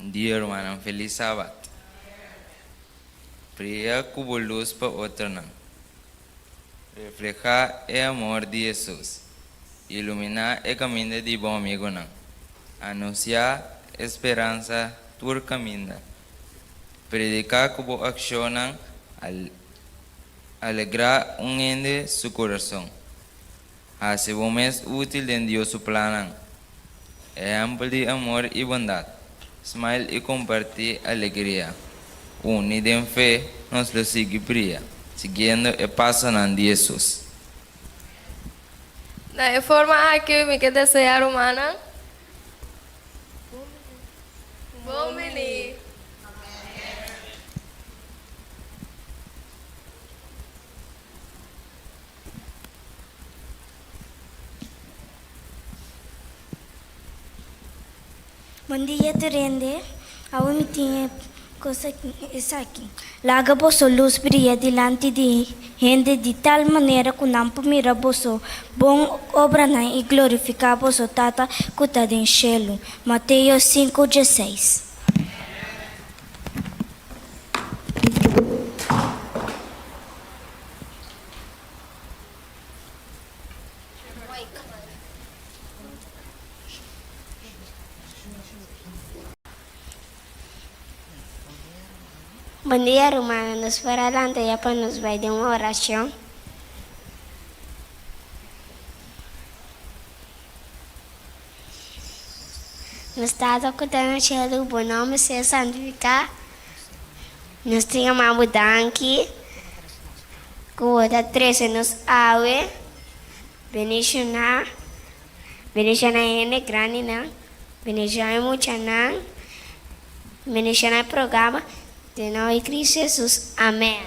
Bon dia rumannan, felis sabat. Bria ku bo lus pa otronan. Reflehá e amor di Hesus. Iluminá e kaminda di bo amigunan. Anunsiá e speransa tur kaminda. Prediká ku bo akshonnan alegrá un hende su kurason. Hasi bo mes útil den Dios su plannan. Ehèmpel di amor i bondat. Smile i kompartí alegria. Uni den fe, nos lo sigui bria, siguiendo e pasonan di Hesus. Na e forma aki mi ke deseá rumannan bon bini. Bon dia tur hende, awe mi tin e kos esaki, Laga boso lus bria dilanti di hende di tal manera ku nan por mira boso bon obranan i glorifiká boso Tata ku ta den shelu. Mateo sinku dieseis. Bon dia rumannan, nos por a lanta ya pa nos bai den un orashon. Nos Tata ku ta na shelu, bo nòmber sea santifiká. Nos ta yama bo danki ku bo ta trese nos awe. Bendishoná, bendishoná e hende grandinan, bendishoná e muchanan, bendishoná e programa, den nòmber di Kristu Hesus, amèn.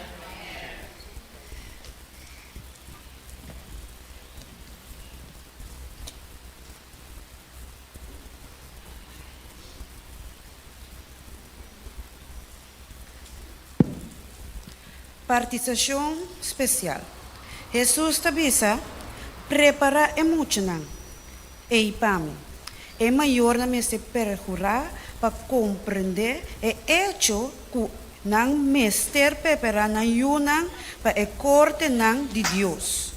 Partisashon spesial. Hesus ta bisa, Prepará e muchanan ei pa mi. E mayornan mester perhurá pa komprendé e echo ku nan mester prepará nan yunan pa e kortenan di Dios.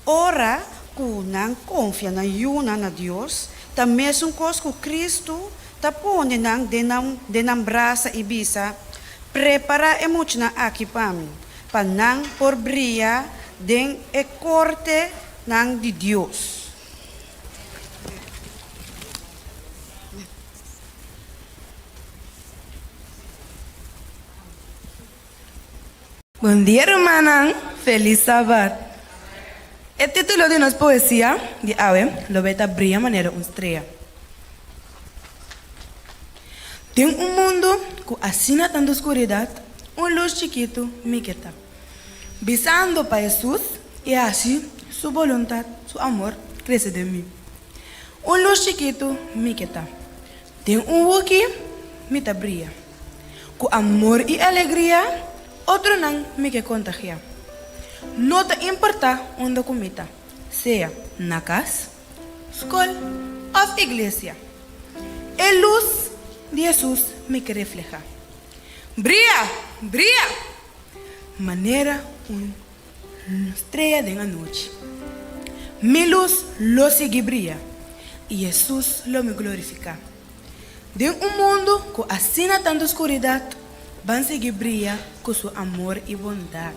Ora ku nan konfia nan yunan na Dios, ta mesun kos ku Kristu ta pone nan den nan den nan brasa i bisa, Prepará e muchanan aki pa mi, pa nan por bria den e kortenan di Dios. Bon dia rumannan, felis sabat. E titulo di nos poesia di awe lo bay ta Bria manera un strea. Den un mundo cu asina tanto scuridad, un luz chikito mi ke ta. Bisando pa Hesus y haci Su boluntad, Su amor crece den mi. Un luz chikito mi ke ta. Den un huki mi ta bria. Ku amor i alegria otronan mi ke kontagiá. No ta importá unda ku mi ta, sea na kas, skol òf iglesia, e lus di Hesus mi ke reflehá. Bria! Bria! Manera un strea den anochi. Mi lus lo sigui bria, i Hesus lo mi glorifiká. Den un mundu ku asina tantu skuridat, ban sigui bria ku su amor i bondat.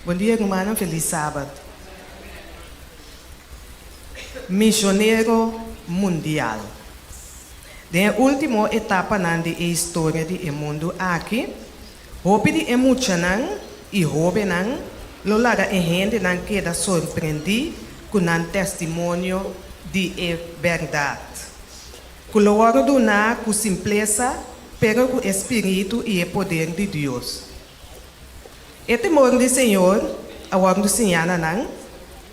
Bon dia rumannan, felis sabat. Misionero mundial. Den e último etapanan di e historia di e mundu aki, hopi di e muchanan i hóbennan lo laga e hendenan keda sorprendí ku nan testimonio di e bèrdat, ku lo wòrdu duná ku simplesa pero ku e spiritu i e poder di Dios. E temor di Señor a wòrdu siñá na nan,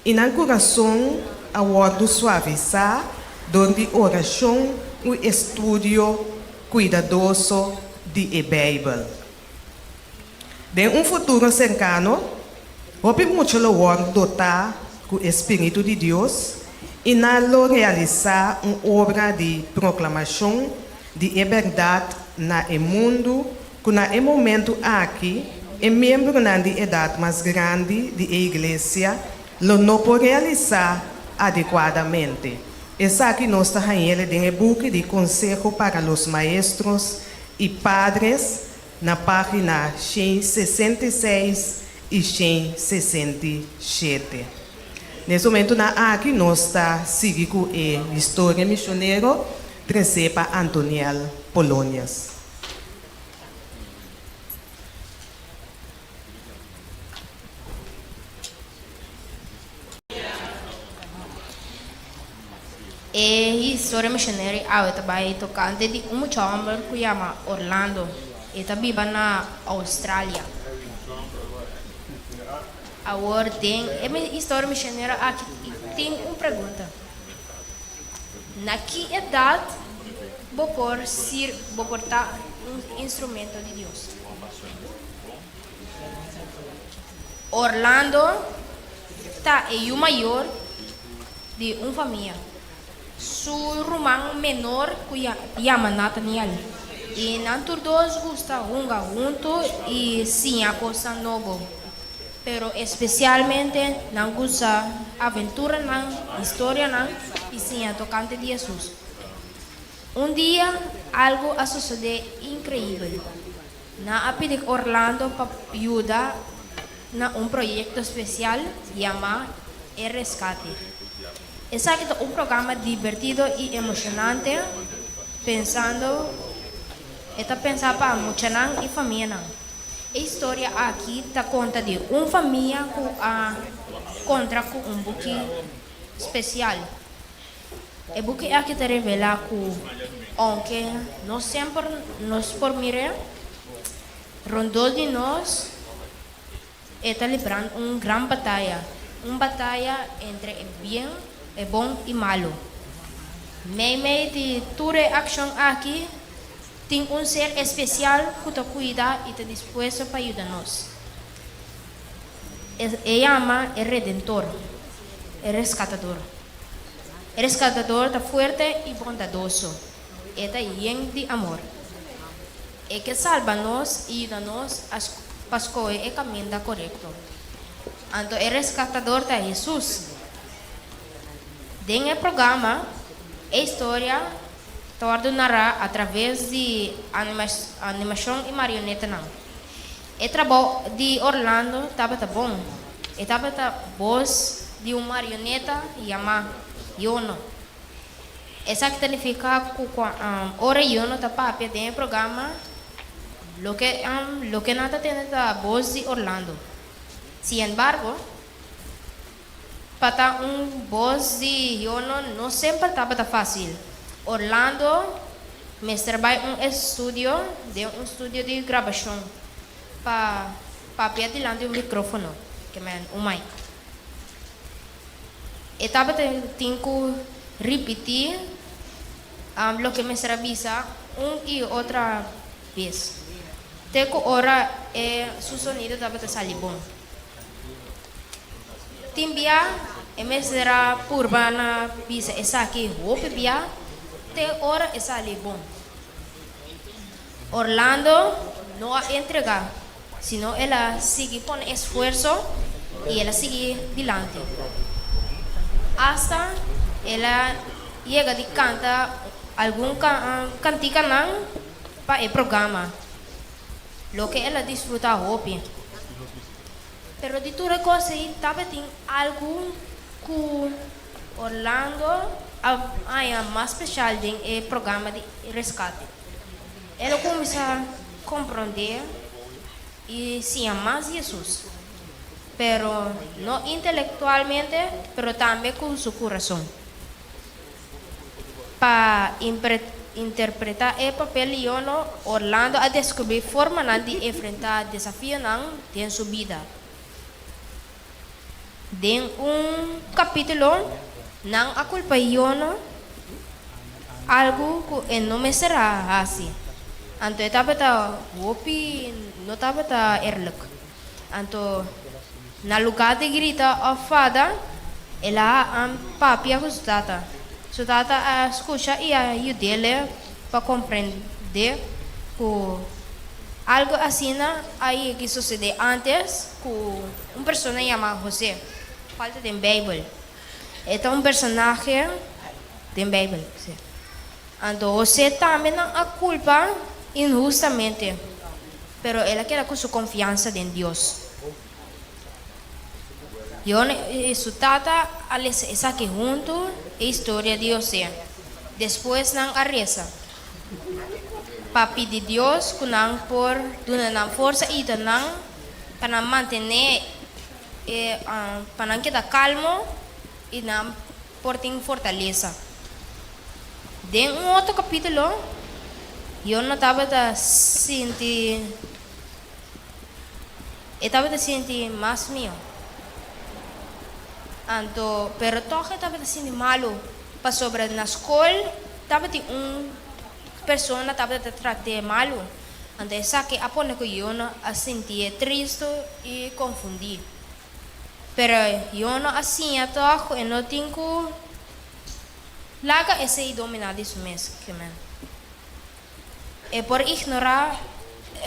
i nan kurason a wòrdu suavisá dor di orashon i estudio kuidadoso di e Beibel. Den un futuro serkano, hopi mucha lo wòrdu dotá ku e spiritu di Dios i nan lo realisá un obra di proklamashon di e bèrdat na e mundu Ku na e momentu aki e miembronan di edat mas grandi di e Iglesia lo no por realisá adekuadamente. Esaki nos ta hañ'el den e buki di Consejo para los Maestros y Padres na página 166 i 167. Nes momentunan aki nos ta sigui ku e historia misionero tresé pa Antoniel Polonius. E historia misionero awe ta bai tokante di un mucha hòmber ku yama Orlando. E ta biba na Australia. Awor den e historia misionero aki tin un pregunta. Na ki edat bo por sir bo por ta un instrumento di Dios? Orlando ta e yu mayor di un famia. Su ruman menor ku yama Nathaniel i nan tur dos gusta hunga huntu i siña kosnan nobo. Pero espesialmente nan gusta aventuranan, historianan i siña tokante di Hesus. Un dia algu a sosodé inkreibel. Nan a pidi Orlando pa yuda na un proyekto spesial yamá E Reskate. Esaki ta un programa dibertido i emoshonante pensando e ta pensá pa muchanan i famianan. E historia aki ta konta di un famia ku a kontra ku un buki spesial. E buki aki ta revelá ku ounke no semper nos por mir'é, rondó di nos e ta librando un gran bataya, un bataya entre e bien, e bon i malu. Meimei di tur e akshon aki tin un ser espesial ku ta kuida i ta dispuesto pa yuda nos. E yama e Redentor, e Reskatador. E Reskatador ta fuerte i bondadoso. E ta yen di amor. E ke salba nos i yuda nos pa skohe e kaminda korekto. Anto e Reskatador ta Hesus. Den e programa, e historia ta wòrdu nará atraves di animashon i marionetanan. E trabou di Orlando tabata bon. E tabata bos di un marioneta yamá Yono. Esaki ta nifiká ku ora Yono ta papia den e programa, loke loke nan ta tende ta bos di Orlando. Sin embargo, pa ta un bos di Yono no semper tabata fásil. Orlando mester bai un estudio den un studio di grabashon pa papia dilanti un mikrófono, ke men un mic. E tabata tin ku ripití loke mester a bisa un i otra bes, te ku ora e su sonido tabata sali bon. Tin bia e mester a purba na bisa esaki hopi bia te ora e sali bon. Orlando no a entrega, sino el a sigui pone esfuerso i el a sigui dilanti. Asta el a yega di kanta algun kantikanan pa e programa, loke el a disfruta hopi. Pero di tur e kos ei tabatin algu ku Orlando a haña mas speshal den e programa di reskate. El a kuminsá komprondé i siña mas di Hesus, pero no intelektualmente, pero tambe ku su kurason. Pa interpretá e papel di Yono, Orlando a deskubrí formanan di enfrentá desafionan den su bida. Den un kapítulo, nan a kulpa Yono algu ku e no mester a hasi. Anto e tabata hopi no tabata eerlijk. Anto na lugá di grita òf fada, el a papia ku su tata. Su tata a skucha i a yud'é pa komprendé ku algu asina a yega sosodé ántes ku un persona yamá José, kual ta den Beibel. E ta un personahe den Beibel, sí. Anto José tambe nan a kulpa inhustamente, pero el a keda ku su konfiansa den Dios. Jon i su tata a lesa esaki huntu, e historia di José. Despues nan a resa pa pidi Dios ku nan por duna nan forsa i yuda nan pa nan mantené e pa nan keda kalmo i nan por tin fortalesa. Den un otro kapítulo, Jon no tabata sinti e tabata sinti mas mihó. Anto, pero tòg e tabata sinti malu pasobra na skol tabatin un persona tabata trat'é malu. Anto esaki a pone ku Jon a sintié tristu i konfundí. Pero Yono a siña tòg ku e no tin ku laga esei dominá di su mes. Ke men e por ignorá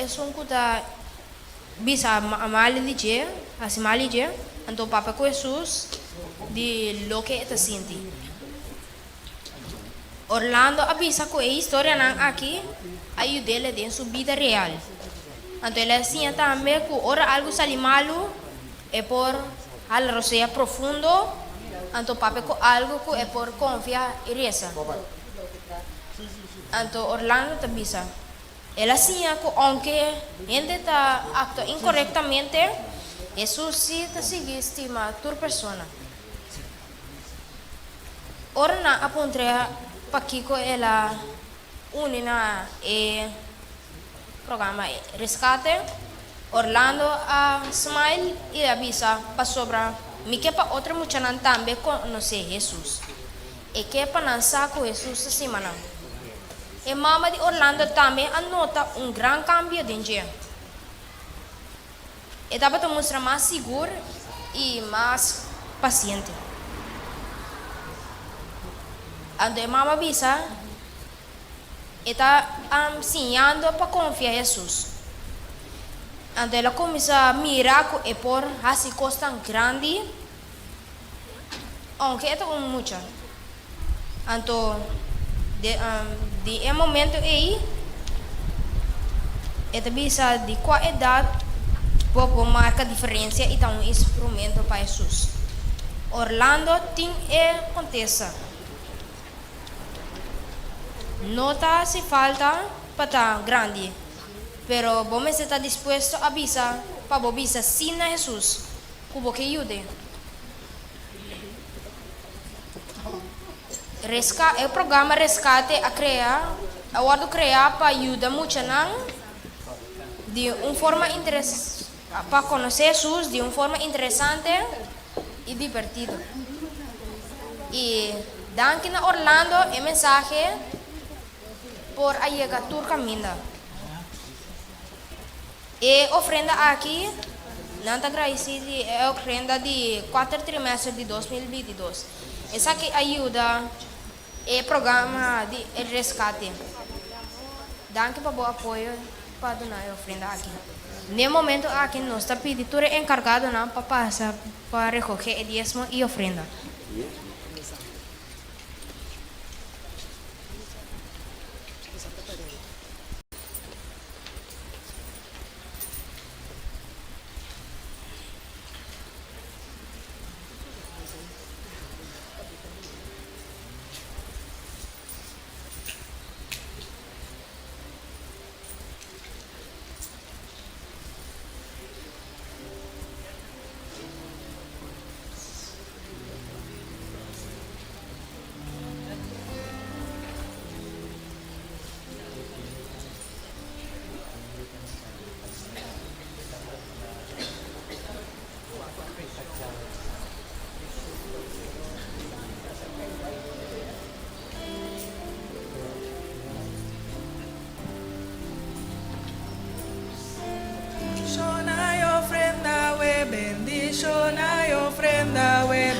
esun ku ta bisa mal di dje, hasi mal di dje, anto papia ku Hesus di loke e ta sinti. Orlando a bisa ku e historianan aki a yud'é den su bida real. Anto el a siña tambe ku ora algu sali malu, e por hala rosea profundo, anto papia ku algu ku e por konfia i resa. Anto Orlando ta bisa, El a siña ku ounke hende ta aktua inkorektamente, Hesus sí ta sigui stima tur persona. Ora nan a puntr'é pakiko el a uni na e programa Reskate, Orlando a smile i a bisa, Pasobra mi ke pa otro muchanan tambe konosé Hesus. E ke pa nan sa ku Hesus ta stima nan. E mama di Orlando tambe a nota un gran kambio den dje. E tabata mustra mas sigur i mas pasiente. Anto e mama bisa, E ta siñando pa konfia Hesus. Anto el a kuminsá mira ku e por hasi kosnan grandi ounke e ta un mucha. Anto di e momento ei e ta bisa di kua edat bo por marka diferensia i ta un instrumento pa Hesus. Orlando tin e kontesta. No ta hasi falta pa ta grandi, pero bo mester ta dispuesto a bisa pa bo bisa sí na Hesus ku bo ke yud'é. Reska, e programa Reskate a krea, a wòrdu kreá pa yuda muchanan di un forma interes, pa konosé Hesus di un forma interesante i dibertido. I danki na Orlando e mensahe por a yega tur kaminda. E ofrenda aki nan ta gradisí di e ofrenda di kuater trimester di 2022. Esaki a yuda e programa di e reskate. Danki pa bo apoyo pa duna e ofrenda aki. N'e momento aki nos ta pidi tur e enkargadonan pa pasa pa rekohé e diesmo i ofrenda.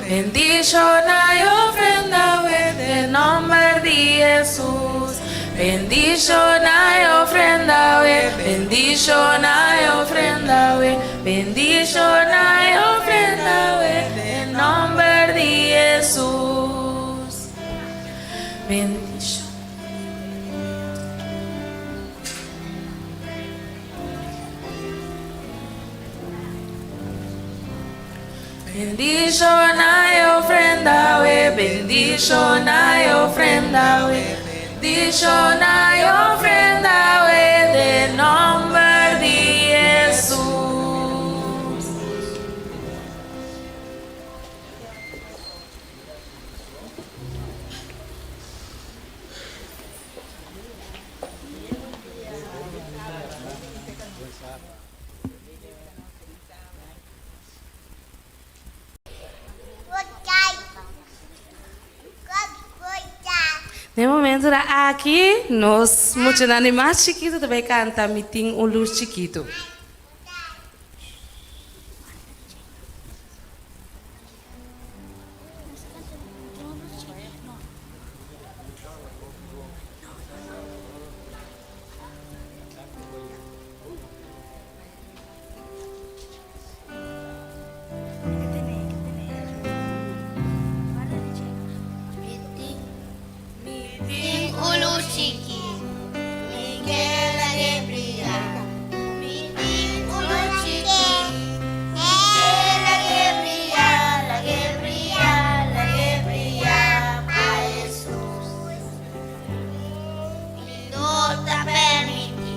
Bendishona e ofrenda we den nomber di Hesus. Bendishona e ofrenda we, bendishona e ofrenda we, bendishona e ofrenda we den nomber di Hesus. Bendishona. Bendishona e ofrenda we, bendishona e ofrenda we, bendishona e ofrenda we, den nomber di Hesus. Den e momentonan aki, nos muchanan di mas chikitu ta bai kanta Mi tin un lus chikitu. Mi tin un lus chikí, mi ke lag'é bria. Mi tin un lus chikí, mi ke lag'é bria, lag'é bria, lag'é bria pa Hesus. Mi no ta permití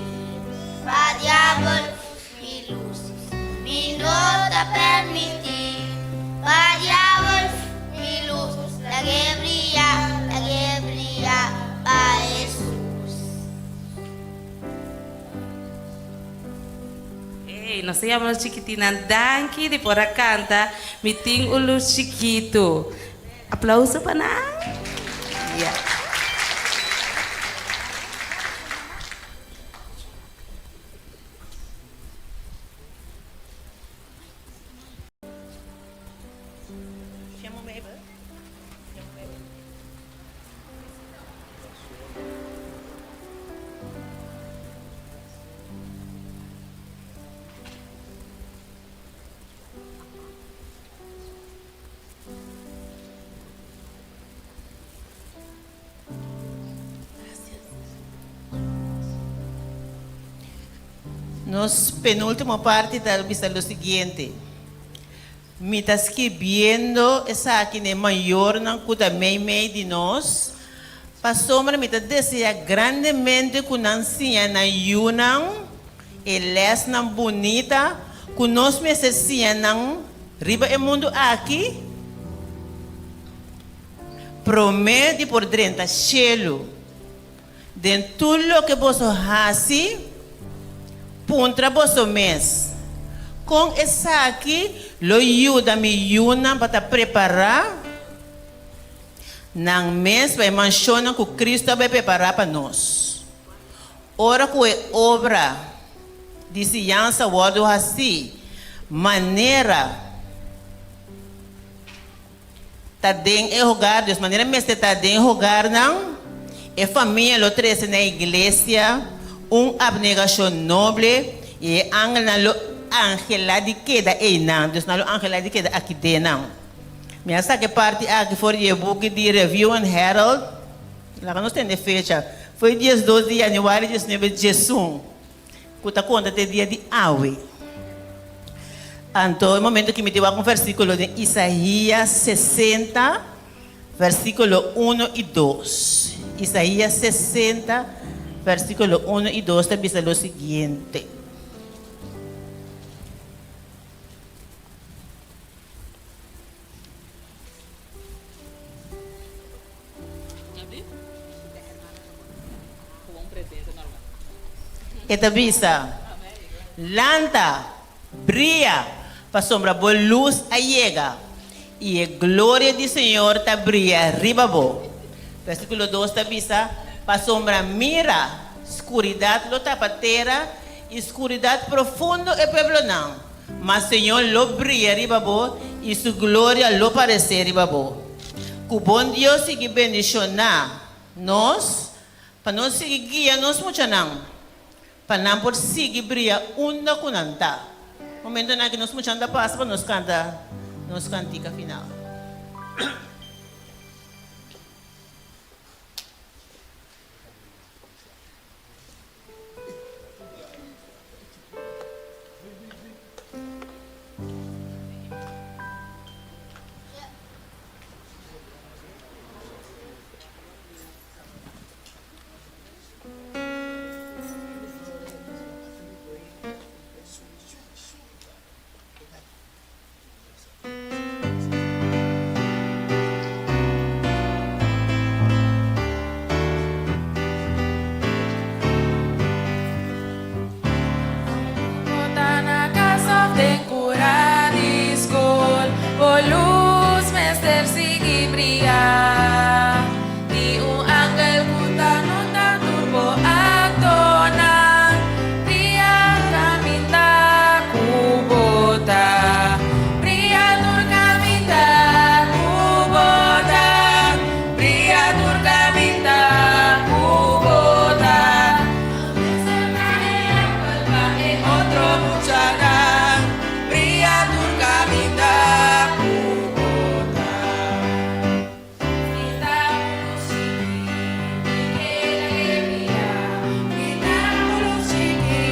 pa diabel Mi lus, mi no ta permití pa diabel Mi lus, lag'é bria, lag'é bria pa Hesus. Ey, nos ta yama nos chikitinnan danki di por a kanta Mi tin un lus chikitu. Aplauso pa nan. Ya. Nos penúltimo parti ta bisa lo siguiente, Mi ta skibiendo esaki na e mayornan ku ta meimei di nos, pasobra mi ta deseá grandemente ku nan siña nan yunan e lèsnan bunita ku nos mester siña nan riba e mundu aki. Promé di por drenta shelu, den tur loke boso hasi, puntra boso mes, Kon esaki lo yuda mi yunan pa ta prepará nan mes pa e manshonnan ku Kristu a bai prepará pa nos? Ora ku e obra di siñansa wòrdu hasí manera Ta den e hogar, Dios manera mester ta den hogarnan, e famia lo trece na iglesia un abnegacion noble y e angelnan lo angela di keda eynan, Dios nan lo angela di keda aki den nan. Mi a saca e parti aki for di e buki di Review and Herald, laga nos tende fecha, foi diesdos di januari diesnuebe diesun. Ku ta konta te dia di awe. Anto e momento ki mi tin wak un versíkulo den Isaías 60, versíkulo uno i dos. Isaías 60, versíkulo uno i dos ta bisa lo siguiente. E ta bisa, Lanta, bria, pasobra bo lus a yega, i e gloria di Señor ta bria riba bo. Versíkulo dos ta bisa, Pasobra mira, skuridat lo tapa tera, i skuridat profundo e pueblonan. Ma Señor lo bria riba bo i su gloria lo paresé riba bo. Ku bon Dios sigui bendishoná nos pa nos sigui guia nos muchanan pa nan por sigui bria unda ku nan ta. Momentonan aki nos muchanan ta pasa pa nos kanta nos kantika final. Bo ta na kas òf den kura di skol, bo lus mester sigui bria. Di un angel ku ta nota tur bo aktonan, bria kaminda ku bo ta. Bria tur kaminda ku bo ta. Bria tur kaminda ku bo ta. Mester ta ehèmpel pa e otro muchanan. Bria tur kaminda ku bo ta. Mi ta un lus chikí, mi ke lag'é bria. Mi ta un lus chikí,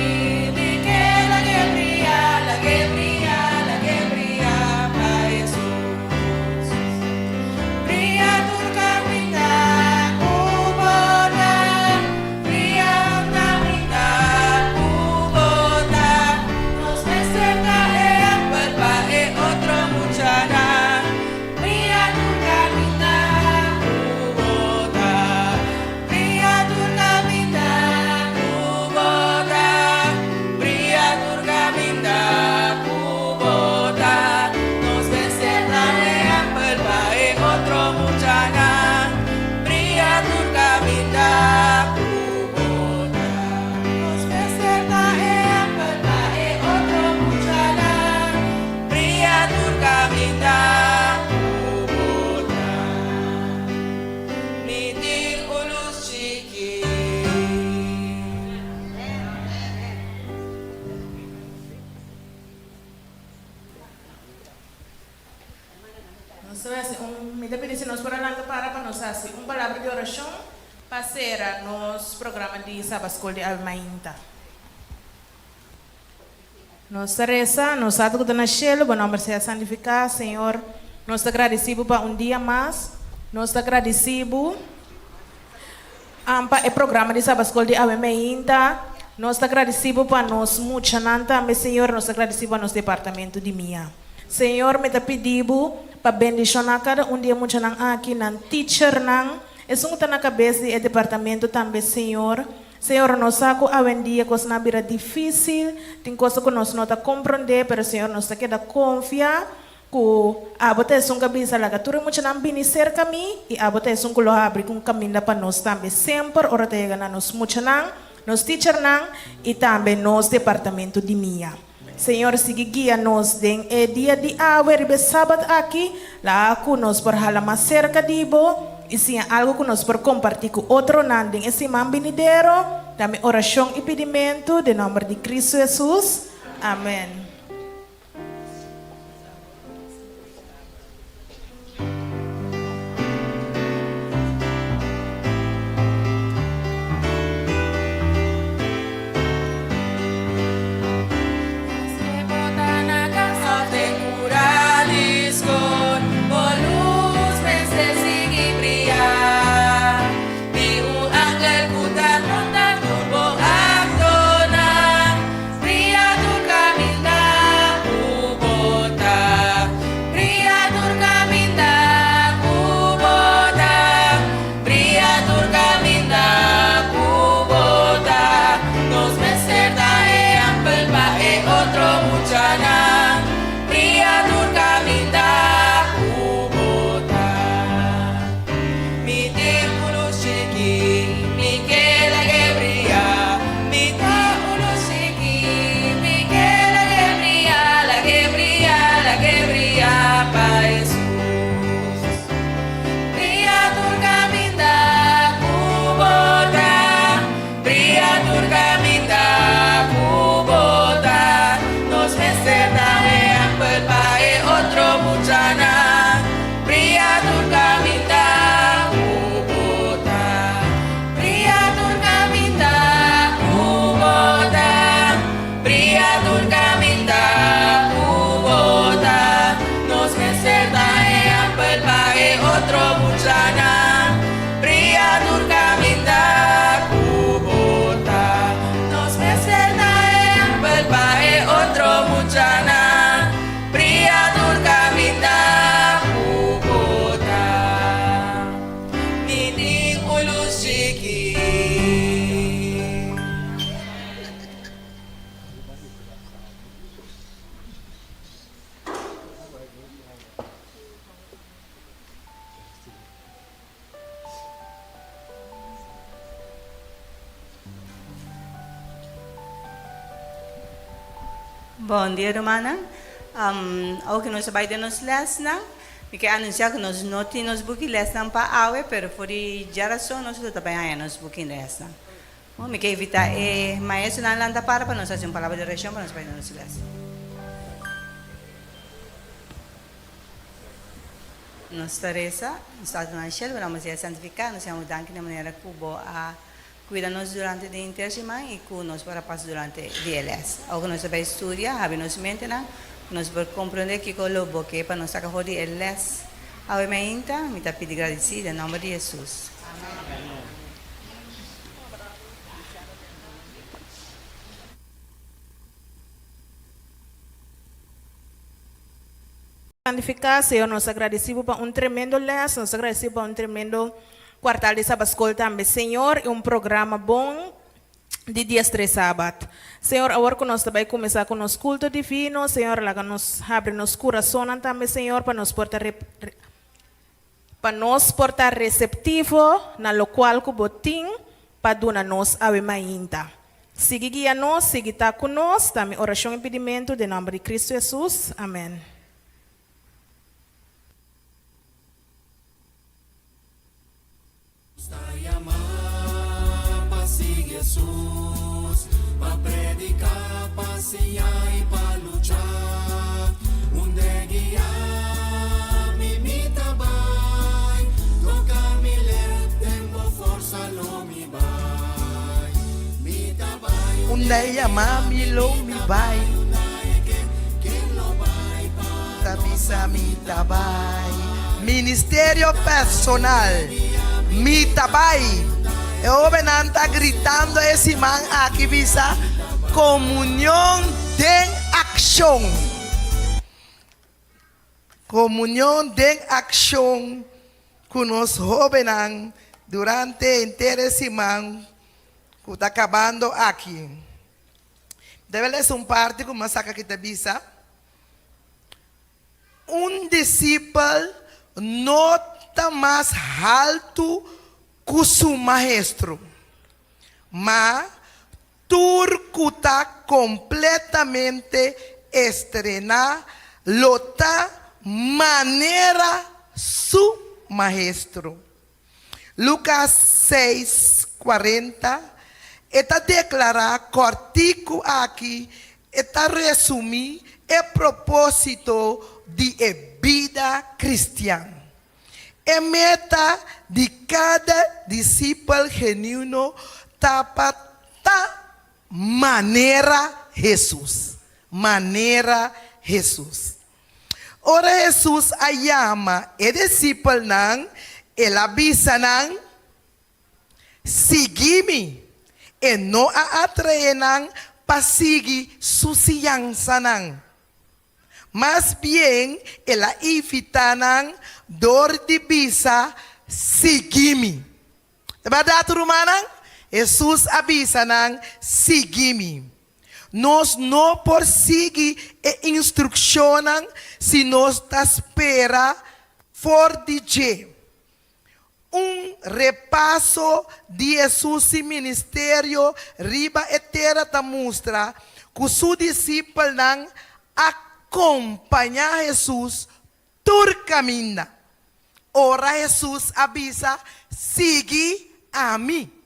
mi ke lag'é bria, lag'é bria, lag'é bria pa Hesus. Bria tur kaminda ku bo ta, bria kaminda ku bo ta. Nos mester ta ehèmpel pa e otro muchanan. Bria tur kaminda ku bo ta. Bria tur kaminda ku bo ta. Bria tur kaminda ku bo ta. Nos mester ta ehèmpel pa e otro muchanan. Bria tur kaminda ku bo ta. Nos mester ta ehèmpel pa e otro muchanan. Bria tur kaminda ku bo ta. Mi tin un lus chikí. Nos ta hasi un, mi ta pidi si nos por a lanta para pa nos hasi un palabra di orashon pa sera nos programa di Sabat Skol di awe mainta. Nos ta resa, Nos Tata ku ta na shelu, bo nòmber sea santifiká. Señor, nos ta gradisí bo pa un dia mas. Nos ta gradisí bo pa e programa di Sabat Skol di awe meinta. Nos ta gradisí bo pa nos muchanan tambe, Señor. Nos ta gradisí bo pa nos departamento di mia. Señor, mi ta pidi bo pa bendishoná kada un di e muchanan aki, nan teachernan, esun ku ta na kabes di e departamento tambe, Señor. Señor, nos sa cu awendia cosnan a bira dificil, tin cosa cu nos no ta comprende, pero Señor, nos ta keda confia cu Abo ta esun cu a bisa, Laga tur e muchanan bini cerca mi, y Abo ta esun cu lo habri cu un caminda pa nos tambe semper ora ta yega na nos muchanan, nos teachernan, y tambe nos departamento di mia. Señor, sigui guia nos den e dia di awe riba e Sabat aki, laga ku nos por hala mas serka di Bo i siña algu ku nos por kompartí ku otronan den e siman binidero. Ta mi orashon i pidimentu den nòmber di Kristu Hesus. Amèn. Bon dia rumannan. Awo ku nos a bai den nos lèsnan, mi ke anunsiá ku nos no tin nos buki lèsnan pa awe, pero for di djarason nos lo ta bai haña nos buki lèsnan. Bon, mi ke invitá e maestronan lanta para pa nos hasi un palabra di orashon pa nos bai den nos lès. Nos ta resa, Nos Tata na shelu, bo nomber sea santifiká, nos yama bo danki na manera ku bo a Cuida nos durante di henter siman y cu nos por a pasa durante di e les. Awor cu nos ta bay studia, habri nos mentenan cu nos por comprende kico lo bo ke pa nos saca for di e les. Awe mainta, mi ta pidi gradici den nomber di Jesus. Santifiká, Señor, nos ta gradisí Bo pa un tremendo les, nos ta gradisí Bo pa un tremendo kuartal di Sabatskol tambe, Señor, i un programa bon di diestres Sabat. Señor, awor ku nos ta bai kuminsá ku nos kulto divino, Señor, laga nos habri nos kurasonnan tambe, Señor, pa nos por ta pa nos por ta reseptivo na lokual ku Bo tin pa duna nos awe mainta. Sigui guia nos, sigui ta ku nos, ta mi orashon i pidimentu den nòmber di Kristu Hesus. Amèn. Ta yama pa sigui Hesus, pa prediká, pa siña i pa lucha. Unda e guia mi, mi ta bai, toka mi lep den bo forsa lo mi bai. Mi ta bai Unda e yama mi lo mi bai. Ta bisa mi ta bai. Ministerio personal mi ta bai. E hobennan ta gritando e siman aki bisa Comunion den accion. Comunion den accion cu nos hobennan durante henter e siman cu ta cabando aki. Debe lesa un parti cu mi a saca aki ta bisa, Un disipel no ta mas haltu cu su maestro, ma Tur ku ta kompletamente estrená lo ta manera su maestro. Lukas seis, kuarenta, E ta deklará kòrtiku aki e ta resumí e propósito di e bida kristian. E meta di kada disipel genuino ta pa ta manera Hesus. Manera Hesus. Ora Hesus a yama e disipelnan, el a bisa nan, Sigui mi. E no a atraé nan pa sigui su siñansanan. Mas bien, el a invitá nan dor di bisa, Sigui mi. Ta bèrdat, rumannan? Hesus a bisa nan, Sigui mi. Nos no por sigui e instrukshonnan si nos ta spera for di dje. Un repaso di Hesus si ministerio riba e tera ta mustra ku su disipelnan a kompañá Hesus tur kaminda. Ora Hesus a bisa, Sigui ami.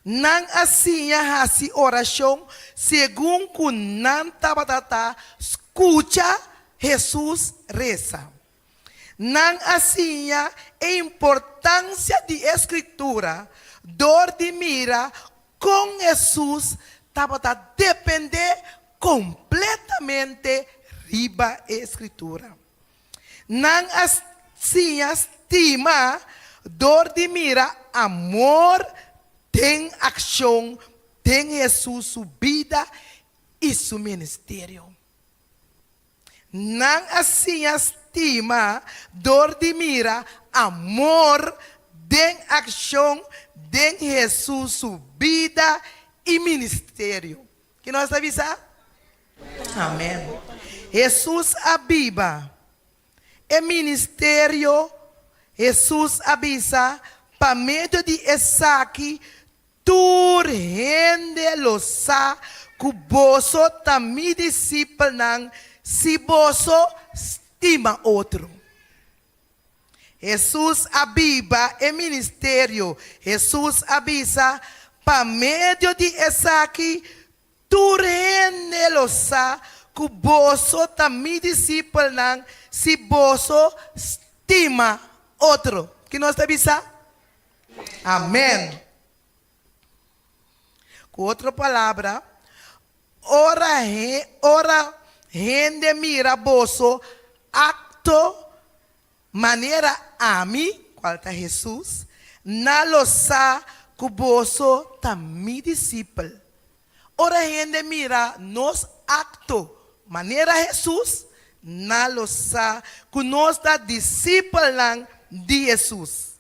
Nan a siña hasi orashon segun ku nan tabata ta skucha Hesus resa. Nan a siña e importansia di e Skritura dor di mira kon Hesus tabata dependé kompletamente riba e Skritura. Nan a siña stima dor di mira amor den akshon den Hesus su bida i su ministerio. Nan a siña stima dor di mira amor den akshon den Hesus su bida i ministerio. Ki nos ta bisa? Amen. Hesus a biba e ministerio. Hesus a bisa, Pa medio di esaki Tur hende lo sa ku boso ta mi disipelnan si boso stima otro. Hesus a biba e ministerio. Hesus a bisa, Pa medio di esaki tur hende lo sa ku boso ta mi disipelnan si boso stima otro. Ki nos ta bisa? Amèn. Ku otro palabra, ora ora hende mira boso akto manera ami, kual ta Hesus, nan lo sa ku boso ta mi disipel. Ora hende mira nos akto manera Hesus, nan lo sa ku nos ta disipelnan di Hesus.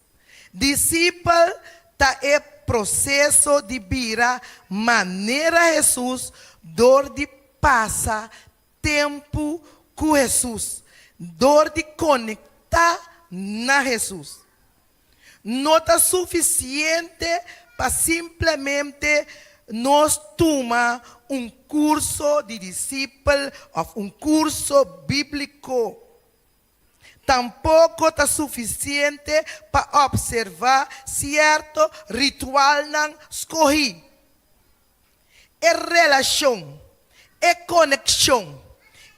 Disipel ta e proseso di bira manera Hesus dor di pasa tempu ku Hesus, dor di konektá na Hesus. No ta sufisiente pa simplemente nos tuma un kurso di disipel òf un kurso bíbliko. Tampoko ta sufisiente pa opservá sierto ritualnan skohí. E relashon, e konekshon,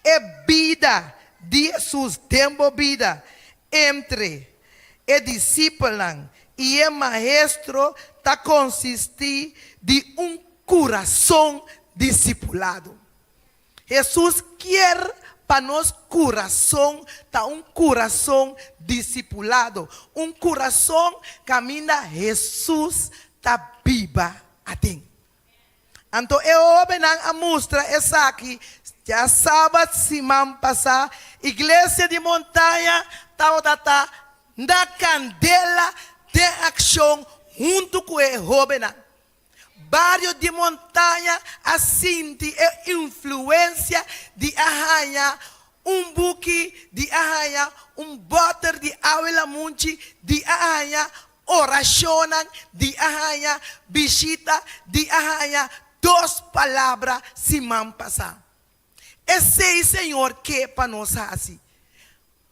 e bida di Hesus den bo bida entre e disipelnan i e Maestro ta konsistí di un kurason disipulado. Hesus kier pa nos kurason ta un kurason disipulado, un kurason kaminda Hesus ta biba aden. Anto e hóbennan a mustra esaki djasabat siman pasá. Iglesia di Montaña tabata ta na kandela den akshon huntu ku e hóbennan. Bario di Montaña a sinti e influensia di a haña un buki, di a haña un bòter di awe lamunchi, di a haña orashonnan, di a haña bishita, di a haña dos palabra siman pasá. Esei Señor ke pa nos hasi.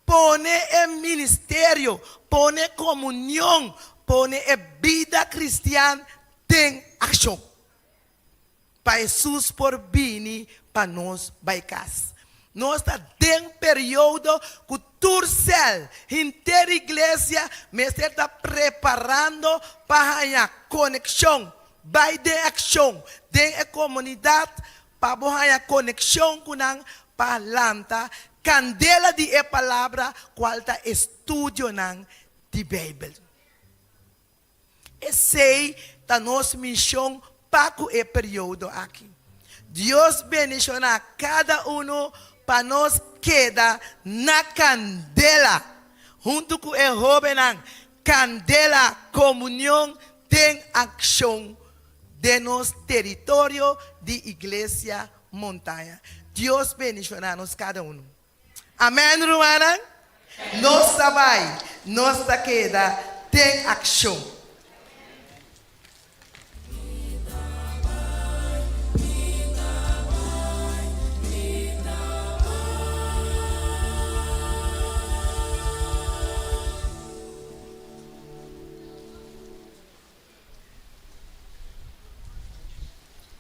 Pone e ministerio, pone komunion, pone e bida kristian den akshon. Pa Hesus por bini pa nos bai kas. Nos ta den periodo ku tur sèl, henter iglesia mester ta preparando pa haña konekshon, bai den akshon den e komunidat Pa bo haña konekshon ku nan pa lanta kandela di e Palabra kual ta estudionan di Beibel. Esei ta nos mishon pa ku e periodo aki. Dios bendishoná kada unu pa nos keda na kandela huntu ku e hóbennan, kandela komunion den akshon den nos teritorio di Iglesia Montaña. Dios bendiciona nos cada uno. Amen rumannan. Nos ta bay, nos ta keda den accion.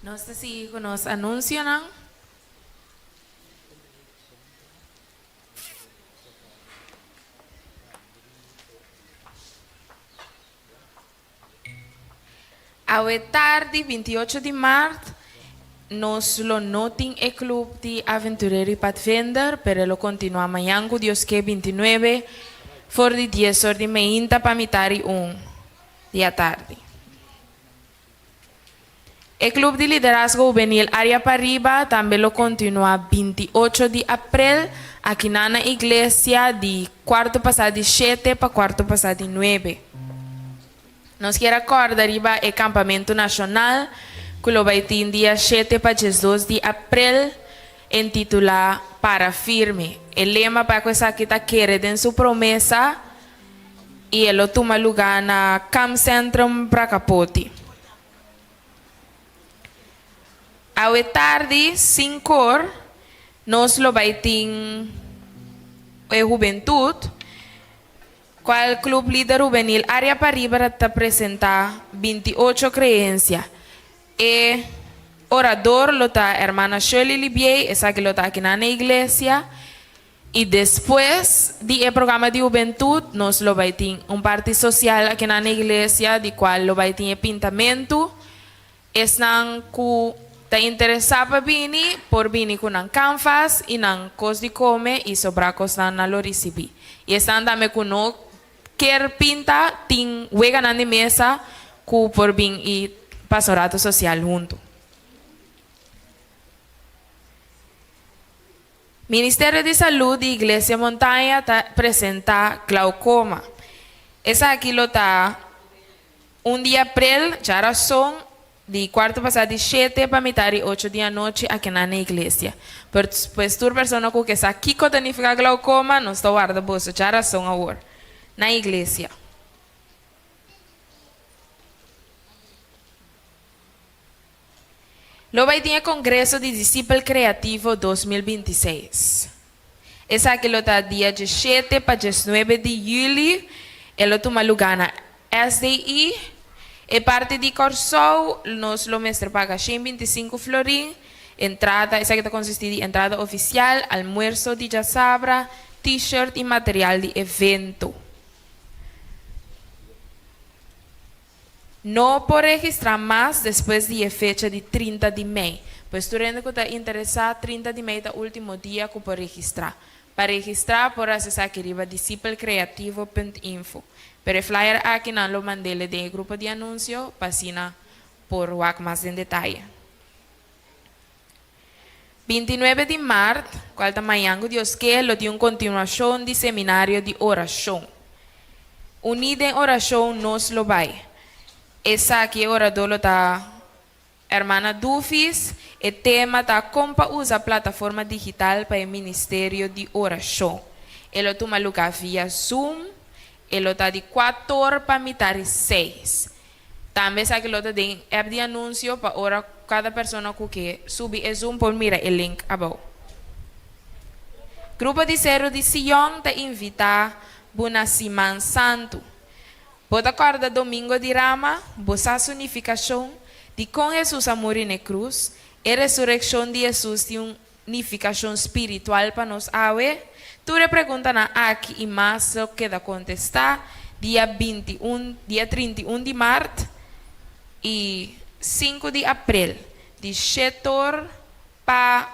Nos ta sigui ku nos anunsionan. Awe tardi, 28 di mart, nos lo no tin e club di Aventurero y Padvinder, pero e lo continua mañan cu Dios ke 29 for di dies or di meinta pa mitar y un di atardi. E Club di Liderazgo Hubenil Area Pariba tambe lo continua 28 di april akinan na iglesia di cuarto pasa di shete pa cuarto pasa di nuebe. Nos kier a kòrda riba e kampamentu nashonal ku lo bai tin dia shete pa diesdos di aprel entitulá Para Firme. E lema pa ku esaki ta Kere den su promesa i e lo tuma lugá na Kampcentrum Brakapoti. Awe tardi, sinkor, nos lo bai tin e hubentut, kual Club Lider Hubenil Area Pariba ta presentá 28 Creencia. E orador lo ta Hermana Shirley Libiey, esaki lo ta akinan na iglesia. I despues di e programa di hubentut nos lo bai tin un parti sosial akinan na iglesia di kual lo bai tin e pintamentu. Esnan ku ta interesá pa bini por bini ku nan kanvas i nan kos di kome i sobrá kosnan nan lo risibí. I esnan tambe ku no kier pinta tin weganan di mesa ku por bin i pasa un ratu sosial huntu. Ministerio di Salud di Iglesia Montaña ta presenta Glaucoma. Esaki lo ta un di aprel, djarason, di cuarto pasa di shete pa mitad di ocho di anochi akinan na iglesia. Pues tur persona cu ke sa kico ta nifica glaucoma, nos ta warda boso djarason awor na iglesia. Lo bai tin e Kongreso di Disipel Kreativo 2026. Esaki lo ta dia 17 pa 19 di yüli. E lo tuma lugá na SDI. E parti di Kòrsou nos lo mester paga 125 florin. Entrada, esaki ta konsistí di entrada ofisial, almuerso di djasabra, T-shirt i material di evento. No por registrá mas despues di e fecha di 30 di mei. Pues tur hende ku ta interesá, 30 di mei ta último dia ku por registrá. Pa registrá por hasi esaki riba disipelcreativo punt info. Pero e flyer aki nan lo mand'ele den e grupo di anunsio pa asina por wak mas den detaye. 29 di mart, kual ta mañan ku Dios ke, lo tin un kontinuashon di seminario di orashon. Uní den orashon nos lo bai. Esaki e oradó lo ta Hermana Dufis. E tema ta Kon pa usa plataforma digital pa e ministerio di orashon. E lo tuma lugá via Zoom. E lo ta di kuator pa mitar di seis. Tambe esaki lo ta den app di anunsio pa ora kada persona ku ke subi e Zoom por mira e link abou. Grupo di Seru di Sion ta invitá bo na Siman Santu. Bo ta kòrda Domingo di Rama? Bo sa su nifikashon? Dikon Hesus a muri n'e krus? E resurekshon di Hesus tin un nifikashon spiritual pa nos awe? Tur e preguntanan aki i mas lo keda kontestá dia 21, dia 31 di mart i 5 di aprel, di shetor pa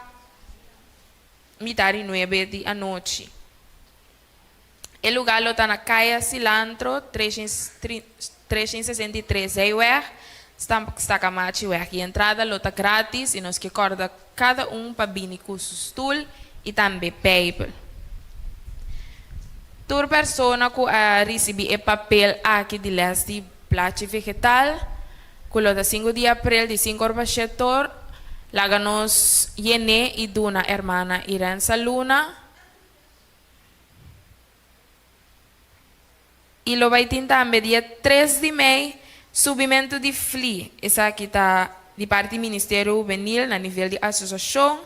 mitar di nuebe di anochi. E lugá lo ta na Kaya Cilantro, 363 Zijweg, Stakamachiweg. E entrada lo ta grátis i nos ke kòrda kada un pa bini ku su stul i tambe Beibel. Tur persona ku a risibí e papel aki di lès di plachi vegetal, ku lo ta 5 di aprel di 5 or pa 7 or, laga nos yen'é i duna hermana Irensa Luna. I lo bai tin tambe dia 3 di mei subimentu di fli. Esaki ta di parti Ministerio Hubenil na nivel di asosiashon.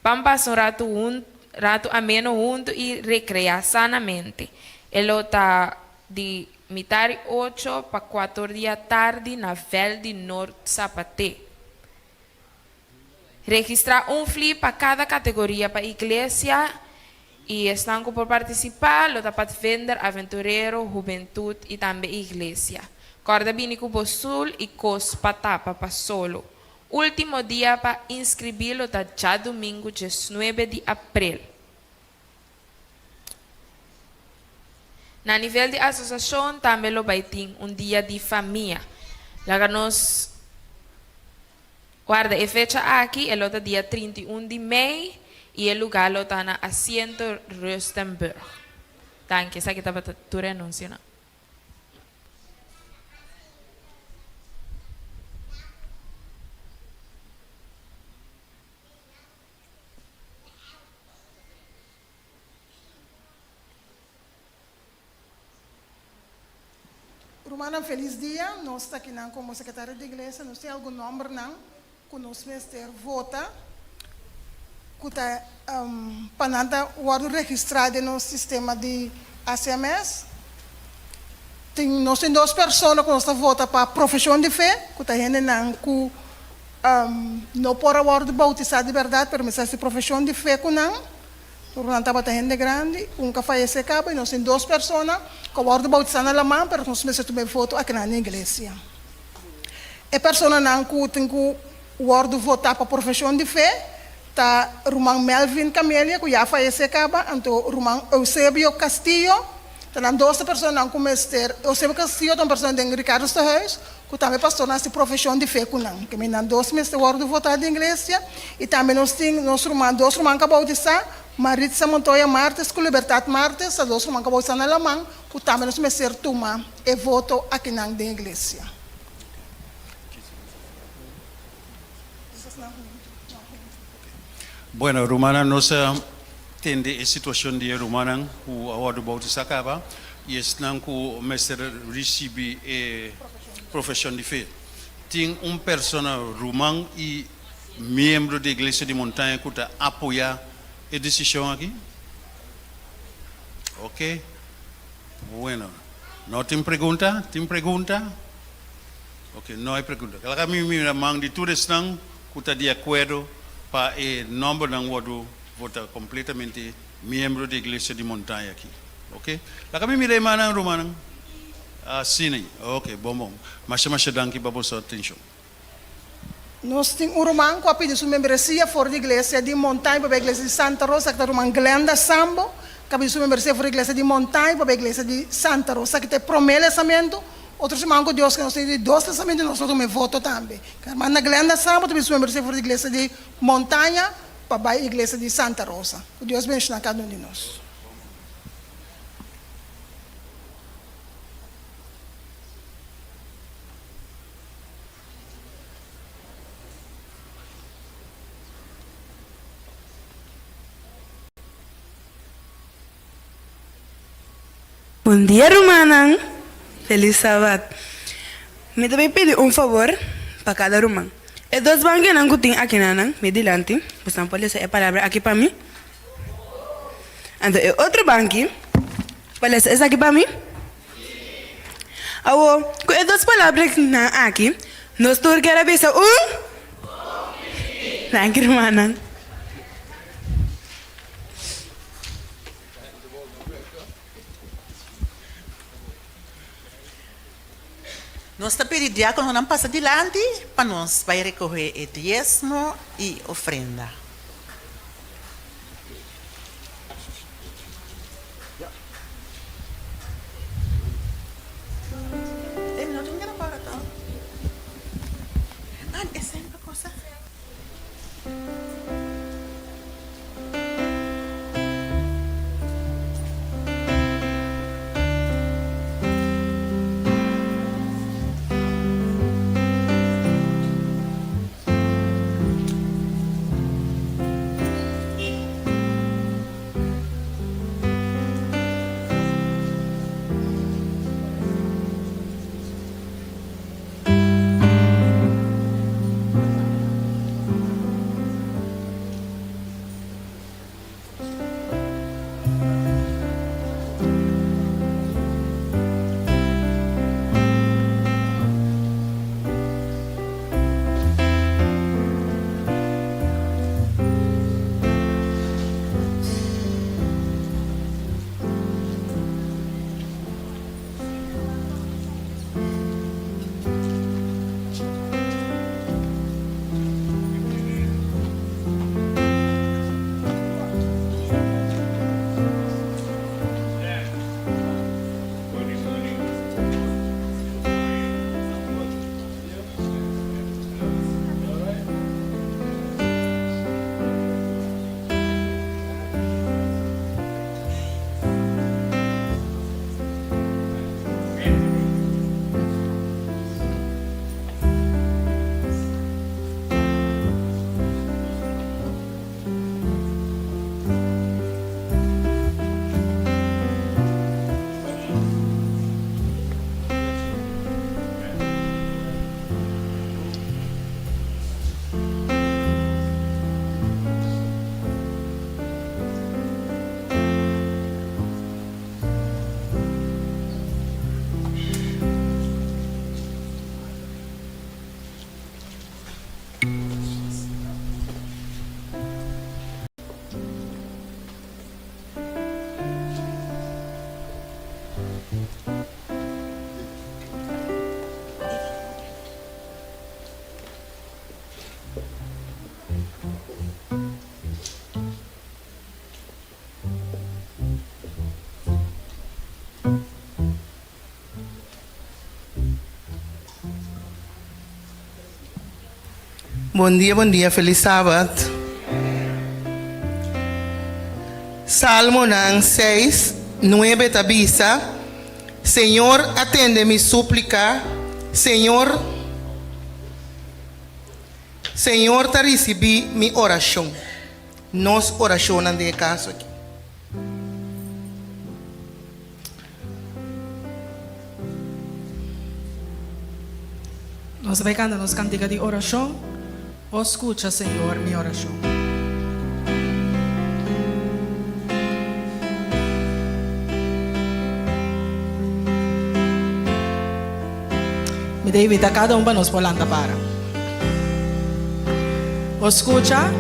Ban pasa un ratu hun ratu ameno huntu i rekreá sanamente. E lo ta di mitar di ocho pa kuator di atardi na vèlt di Noord Sapaté. Registrá un fli pa kada kategoria pa iglesia i esnan ku por partisipá lo ta patfender, aventurero, hubentut i tambe iglesia. Kòrda bini ku bo sul i kos pa tapa pa solo. Último dia pa inskribí lo ta djadumingu 19 di aprel. Na nivel di asosiashon tambe lo bai tin un dia di famia. Laga nos Warda e fecha aki, e lo ta dia 31 di mei i e lugá lo ta na Asiento Rustenburg. Danki, esaki tabata tur e anunsionan. Rumannan felis dia, nos ta akinan komo sekretario di iglesia, nos tin algun nòmbernan. ku nos mester vota ku ta pa nan ta wòrdu registrá den nos sistema di ACMS. Tin nos tin dos persona ku nos ta vota pa profeshon di fe, ku ta hendenan ku no por a wòrdu boutisá di bèrdat pero mester hasi profeshon di fe ku nan. Tur nan tabata hende grandi, un ka fayesé kaba i nos tin dos persona ku a wòrdu boutisá na laman pero nos mester tuma e voto akinan na iglesia. E personanan ku tin ku wòrdu votá pa profeshon di fe ta ruman Melvin Camelia ku ya a fayesé kaba, anto ruman Eusebio Castillo. Ta nan dos ta personanan ku mester, Eusebio Castillo ta un persona den Ricardo's Tehuis ku tambe pastornan hasi profeshon di fe ku nan. Ke men nan dos mester wòrdu votá den iglesia. I tambe nos tin nos ruman, dos ruman ku a boutisá, Maritza Montoya Martes ku Libertad Martes, ta dos ruman ku a boutisá na laman, ku tambe nos mester tuma e voto akinan den iglesia. Bueno, rumannan, nos a tende e situashon di e rumannan ku a wòrdu boutisá kaba i esnan ku mester risibí e profeshon di fe. Tin un persona, ruman i miembro di Iglesia di Montaña ku ta apoyá e desishon aki? Oke. Bueno, no tin pregunta? Tin pregunta? Oke, no hay pregunta. Laga mi mira man di tur esnan ku ta di akuerdo pa e nòmbernan wòrdu vota kompletamente miembro di Iglesia di Montaña aki. Oke. Laga mi mira e mannan, rumannan. Asina. Oke, bon bon. Masha masha danki pa boso atenshon. Nos tin un ruman ku a pidi su membresia for di Iglesia di Montaña pa bai Iglesia di Santa Rosa, ki ta ruman Glenda Sambo, ku a pidi su membresia for di Iglesia di Montaña pa bai Iglesia di Santa Rosa. Esaki ta e promé lesamentu. Otro siman ku Dios ke nos tin di dos lesamentu i nos lo tuma e voto tambe. Hermana Glenda Sambo ta pidi su membresia for di Iglesia di Montaña pa bai Iglesia di Santa Rosa. Ku Dios bendishoná kada un di nos. Bon dia rumannan, felis sabat. Mi ta bay pidi un fabor pa kada ruman. E dos bankinan ku tin akinanan mi dilanti, boso por lesa e palabra aki pa mi? Anto e otro banki, por lesa esaki pa mi? Awor, ku e dos palabranan aki, nos tur kier a bisa un? Danki, rumannan. Nos ta pidi diákononan pasa dilanti pa nos bai rekohé e diesmo i ofrenda. Bon dia, bon dia, felis sabat. Salmonan 6, 9 ta bisa, Señor a tende mi súplika, Señor, Señor ta risibí mi orashon. Nos orashonnan den e kaso aki. Nos ta bai kanta nos kantika di orashon, O skucha, Señor, mi orashon. Mi ta invita kada un pa nos por lanta para. O skucha.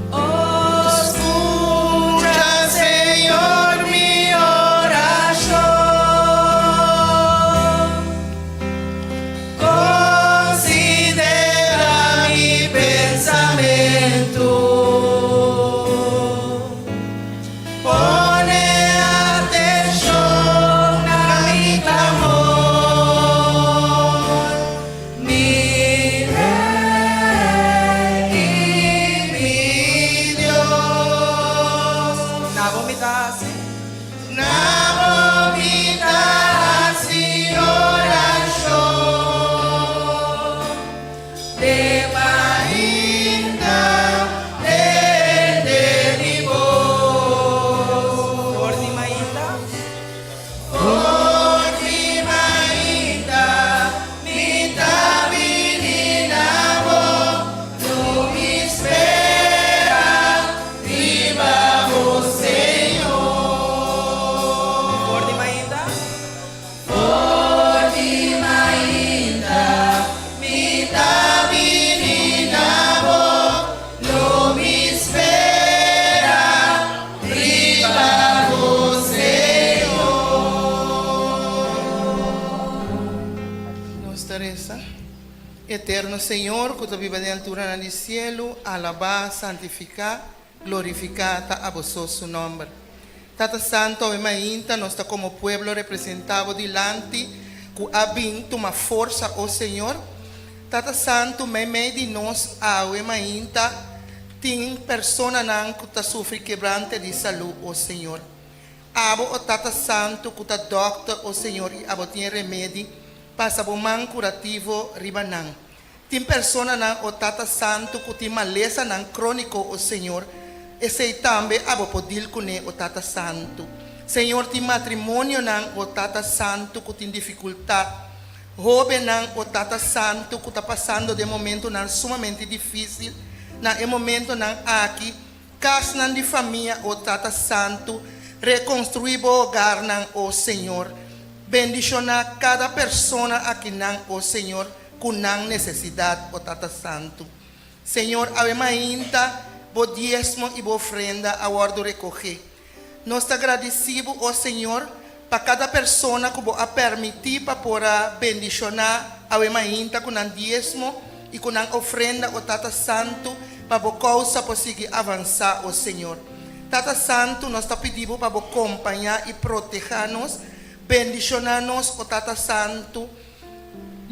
O skucha, Señor, mi orashon. Konsidera mi pensamentu. Pone atenshon na mi klamor. Mi Rey i mi Dios. Na bo mi ta hasi. Na bo mi ta hasi orashon. Te mainta tende mi bos. For di mainta. For di mainta mi ta bini na bo, lo mi spera riba bo, Señor. For di mainta. For di mainta mi ta bini na bo, lo mi spera riba bo, Señor. Nos ta resa. Eterno Señor, ku ta biba den alturanan di sielu, alabá, santifiká, glorifiká ta abo so su nòmber. Tata Santu, awe mainta nos ta komo pueblo representá bo dilanti ku a bin tuma forsa, o Señor. Tata Santu, meimei di nos awe mainta tin personanan ku ta sufri kebrante di salú, o Señor. Abo, o Tata Santu, ku ta dòkter, o Señor, i abo tin e remedi, pasa bo man kurativo riba nan. Tin personanan, o Tata Santu, ku tin malesanan króniko, o Señor, esei tambe abo por dil kuné, o Tata Santu. Señor, tin matrimonionan, o Tata Santu, ku tin difikultat, hóbennan, o Tata Santu, ku ta pasando den momentunan sumamente difísil na e momentunan aki, kasnan di famia, o Tata Santu, rekonstruí bo hogarnan, o Señor. Bendishoná kada persona akinan, o Señor. ku nan nesesidat, o Tata Santu. Señor, awe mainta Bo diesmo i Bo ofrenda a wòrdu rekogé. Nos ta gradisí Bo, o Señor, pa kada persona ku Bo a pèrmití pa por a bendishoná awe mainta ku nan diesmo i ku nan ofrenda, o Tata Santu, pa Bo kousa por sigui avansá, o Señor. Tata Santu, nos ta pidi Bo pa Bo kompañá i protehá nos, bendishoná nos, o Tata Santu,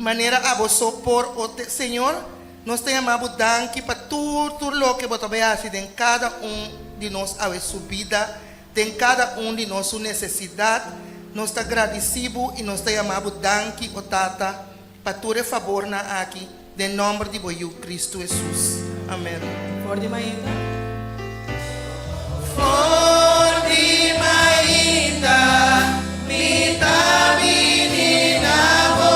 Manera abo so por o te Señor, nos ta yama bo danki pa tur tur loke bo ta bai hasi den kada un di nos awe su bida, den kada un di nos su nesesidat. Nos ta gradisi bo i nos ta yama bo danki, o Tata, pa tur e fabornan aki, den nomber di bo Yu, Cristo Hesus. Amen. For di mainta. For di mainta mi ta bini na bo,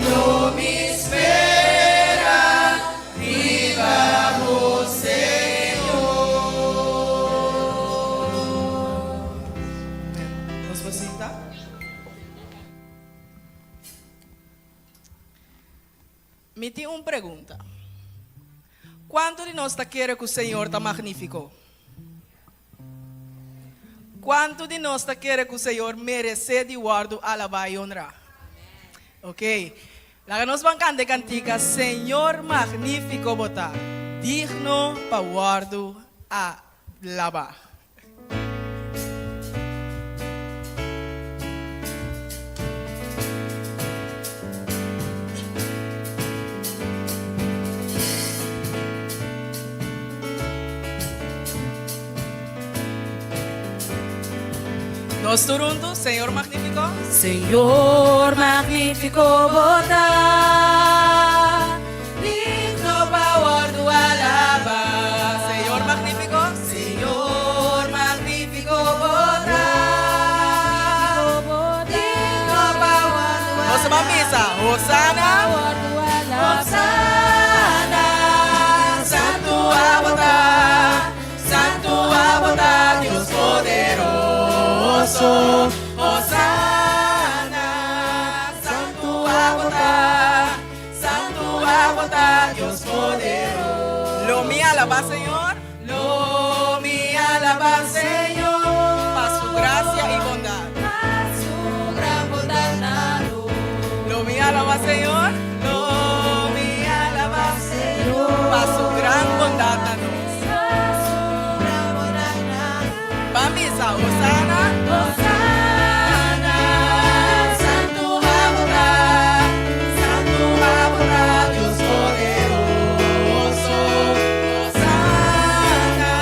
lo mi spera riba bo, Señor. Nos por sinta. Mi tin un pregunta. Kuantu di nos ta kere ku Señor ta magnífiko? Kuantu di nos ta kere ku Señor meresé di wòrdu alabá i honrá? Ok. Laga nos ban kanta e kantika Señor magnífiko bo ta, digno pa wòrdu alabá. Nos tur huntu, Señor magnífiko. Señor magnífiko bo ta, digno pa wòrdu alabá. Señor magnífiko. Señor magnífiko bo ta, digno pa wòrdu alabá. Nos ban bisa, Hosana. Hosana, Santu abo ta, Santu abo ta, Dios poderoso. Hosana, Santu abo ta, Santu abo ta, Dios poderoso. Lo mi alabá Señor, lo mi alabá Señor, pa su grasia i bondat. Pa su gran bondat na nos. Lo mi alabá Señor, lo mi alabá Señor, pa su gran bondat na nos. Pa su gran bondat na nos. Ban bisa, Hosana. Hosana, Santu abo ta, Santu abo ta, Dios poderoso. Hosana,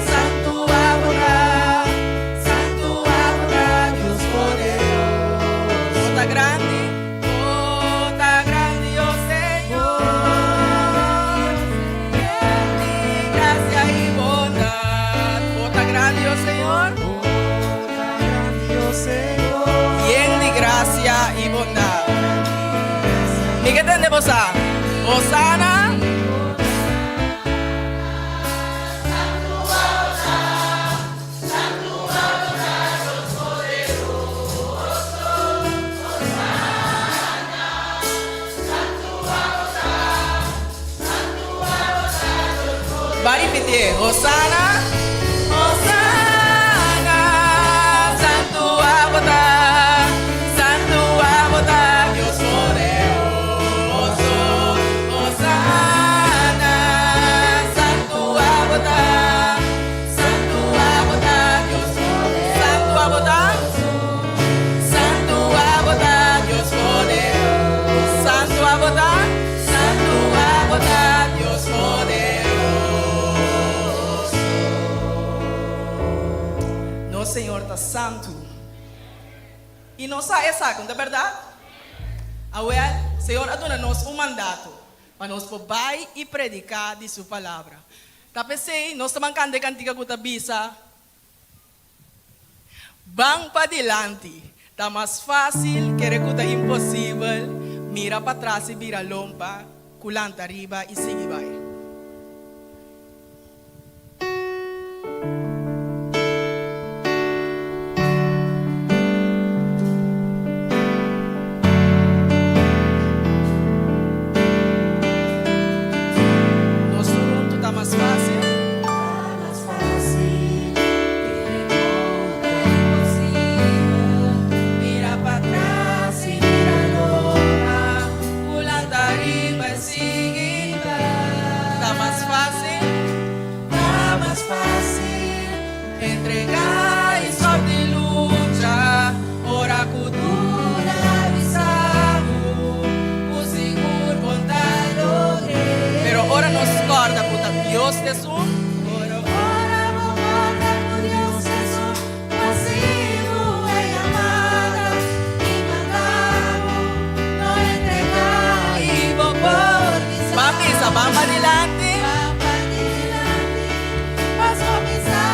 Santu abo ta, Santu abo ta, Dios poderoso. Bo ta grandi, bo ta grandi, oh Señor. Yen di grasia i bondat. Bo ta grandi, oh Señor. Yen di grasia i bondat. Mi ke tende boso. Hosana. Ban ripití. Hosana. Hosana. Santu abo ta. Santu abo ta. Dios poderoso. Hosana. Santu abo ta. Santu abo ta. Dios Santu abo ta. Santu abo ta. Dios poderoso. Santu abo ta. Santu abo ta. Dios poderoso. Nos Señor ta santu. I nos sa esaki, no ta bèrdat? Awèl, Señor a duna nos un mandato pa nos por bai i prediká di Su palabra. Ta p'esei nos ta ban kanta e kantika ku ta bisa, Ban padilanti, ta mas fásil kere ku ta imposibel, mira patras i bira lompa, ku lanta riba i sigui bai. Nos tur huntu ta mas fásil. Ta mas fásil kere ku ta imposibel. Mira patras i bira lompa, ku lanta riba i sigui bai. Ta mas fásil, ta mas fásil entregá i stòp di lucha ora ku duda bisa bo ku sigur bo n' ta logr'é. Pero ora nos kòrda ku ta Dios ta esun. Pero ora bo kòrda ku Dios ta esun ku a hasi bo e yamada i manda bo no entregá i bo por bisa. Ban bisa, ban padilanti. Ban padilanti, paso mi sa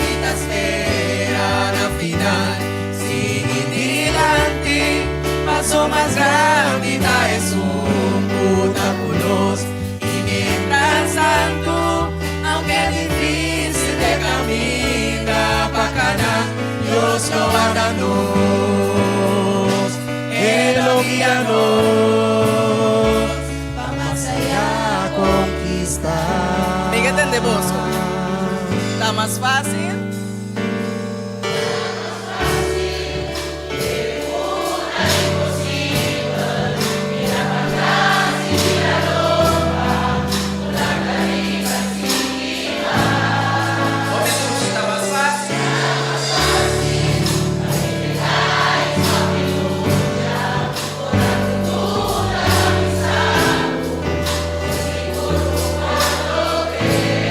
di ta spera na final. Sigui dilanti, paso mas grandi ta esun ku ta ku nos. I mientras tantu, aunke difísil t'e kaminda pa kana, Dios lo warda nos, E lo guia nos pa mas ayá konkistá. Mi ke tende boso. Ta mas fásil. Hopi sushi ta mas fásil.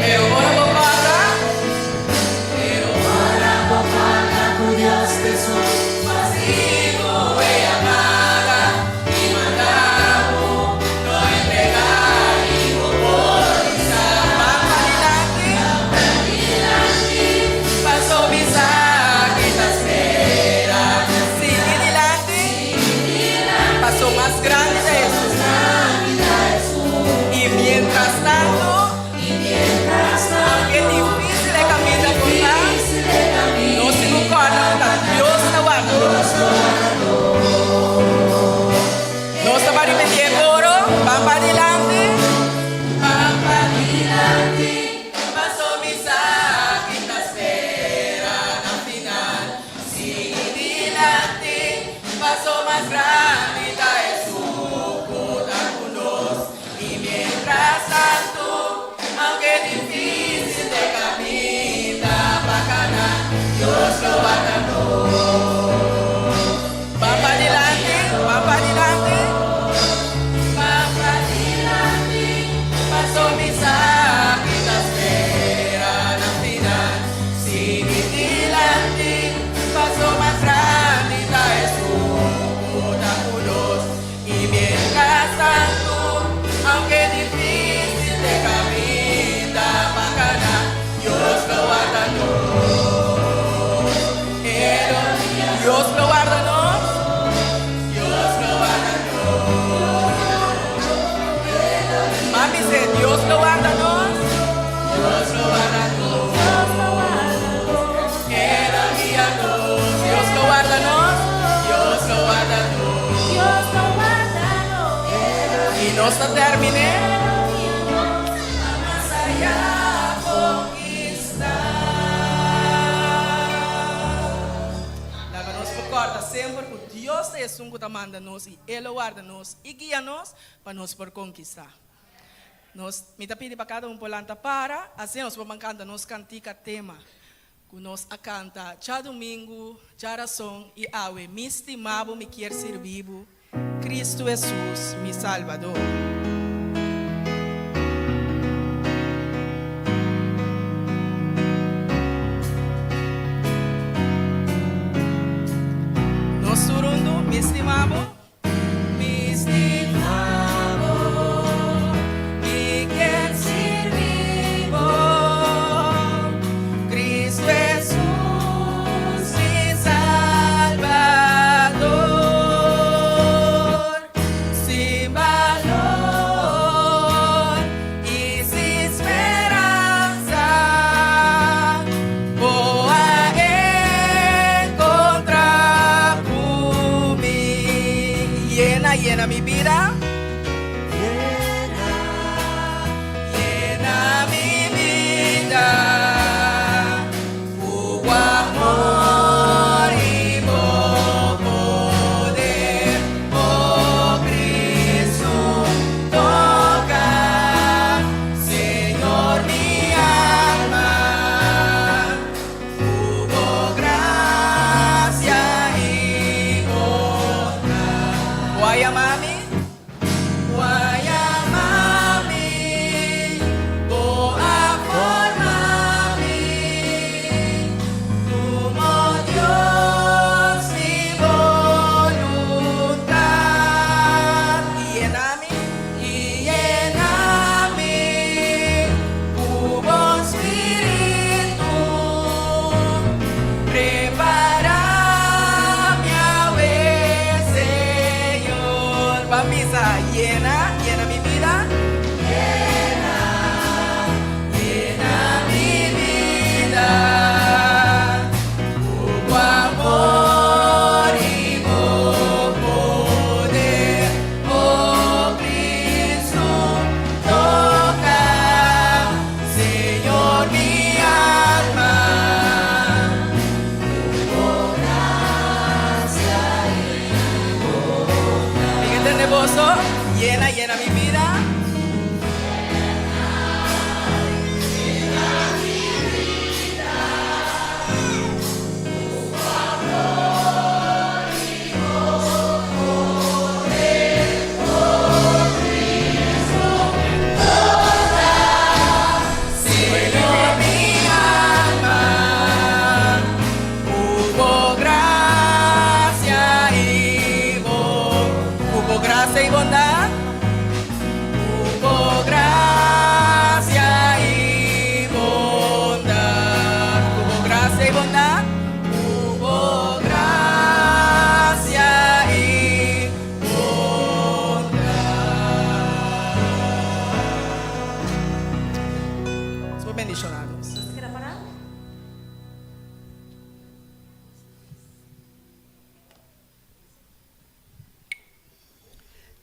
Pero ora bo kòrda. mas grandi ta Hesus ku ta ku nos. I mientras tantu, aunke difísil t'e kaminda pa Kanaan, Dios lo warda nos. Ban padilanti, ban padilanti, ban padilanti, paso mi sa ki ta spera na final. Sigui dilanti, paso mas grandi ta Hesus ku ta ku nos. I mientras tantu, aunke difísil t'e kaminda pa Kanaan, Dios lo warda nos. E lo Dios lo warda nos. Dios lo warda nos. Mami se Dios lo warda nos. Dios lo warda nos. E lo guia nos. Dios lo warda nos. Dios lo warda nos. Dios lo warda nos. I nos ta terminé. Mas ayá konkistá. Laga nos por kòrda semper ku Dios ta esun ku ta manda nos i E lo warda nos i guia nos pa nos por konkistá. Nos, mi ta pidi pa kada un por lanta para, asina nos por ban kanta nos kantika tema ku nos a kanta djadumingu, djarason i awe, Mi stima bo, mi kier sirbi bo, Kristu Hesus, mi Salbador. Nos tur huntu, Mi stima bo. Mi stima bo, mi kier sirbi bo, Cristo Hesus, mi Salbador. Sin balor i sin speransa, bo a enkontrá ku mi. Yena, yena mi bida. Yena, yena mi bida. Ku bo amor i bo poder, oh Cristo, toca, Señor, mi alma. Ku bo gracia i bondad. Bo a yama mi? Bo a yama mi, bo a forma mi, Como Dios mi voluntad. I yena mi, i yena mi, ku bo spiritu. Prepará mi awe, Señor. Ban bisa, yena, yena mi bida. Yena, yena mi bida. Ku bo amor i bo poder, oh Cristo, toca, Señor, mi alma. Ku bo gracia i bondad. Mi ke tende boso? Yena, yena mi bida. Yena mi bida. Ku bo amor i bo poder, oh Cristo, toca, Señor, mi alma. Ku bo gracia i bo, ku bo gracia i bondat. Ku bo gracia i bondat. Ku bo gracia i bondat. Ku bo gracia i bondat. Dios por bendishoná nos. Nos ta keda pará?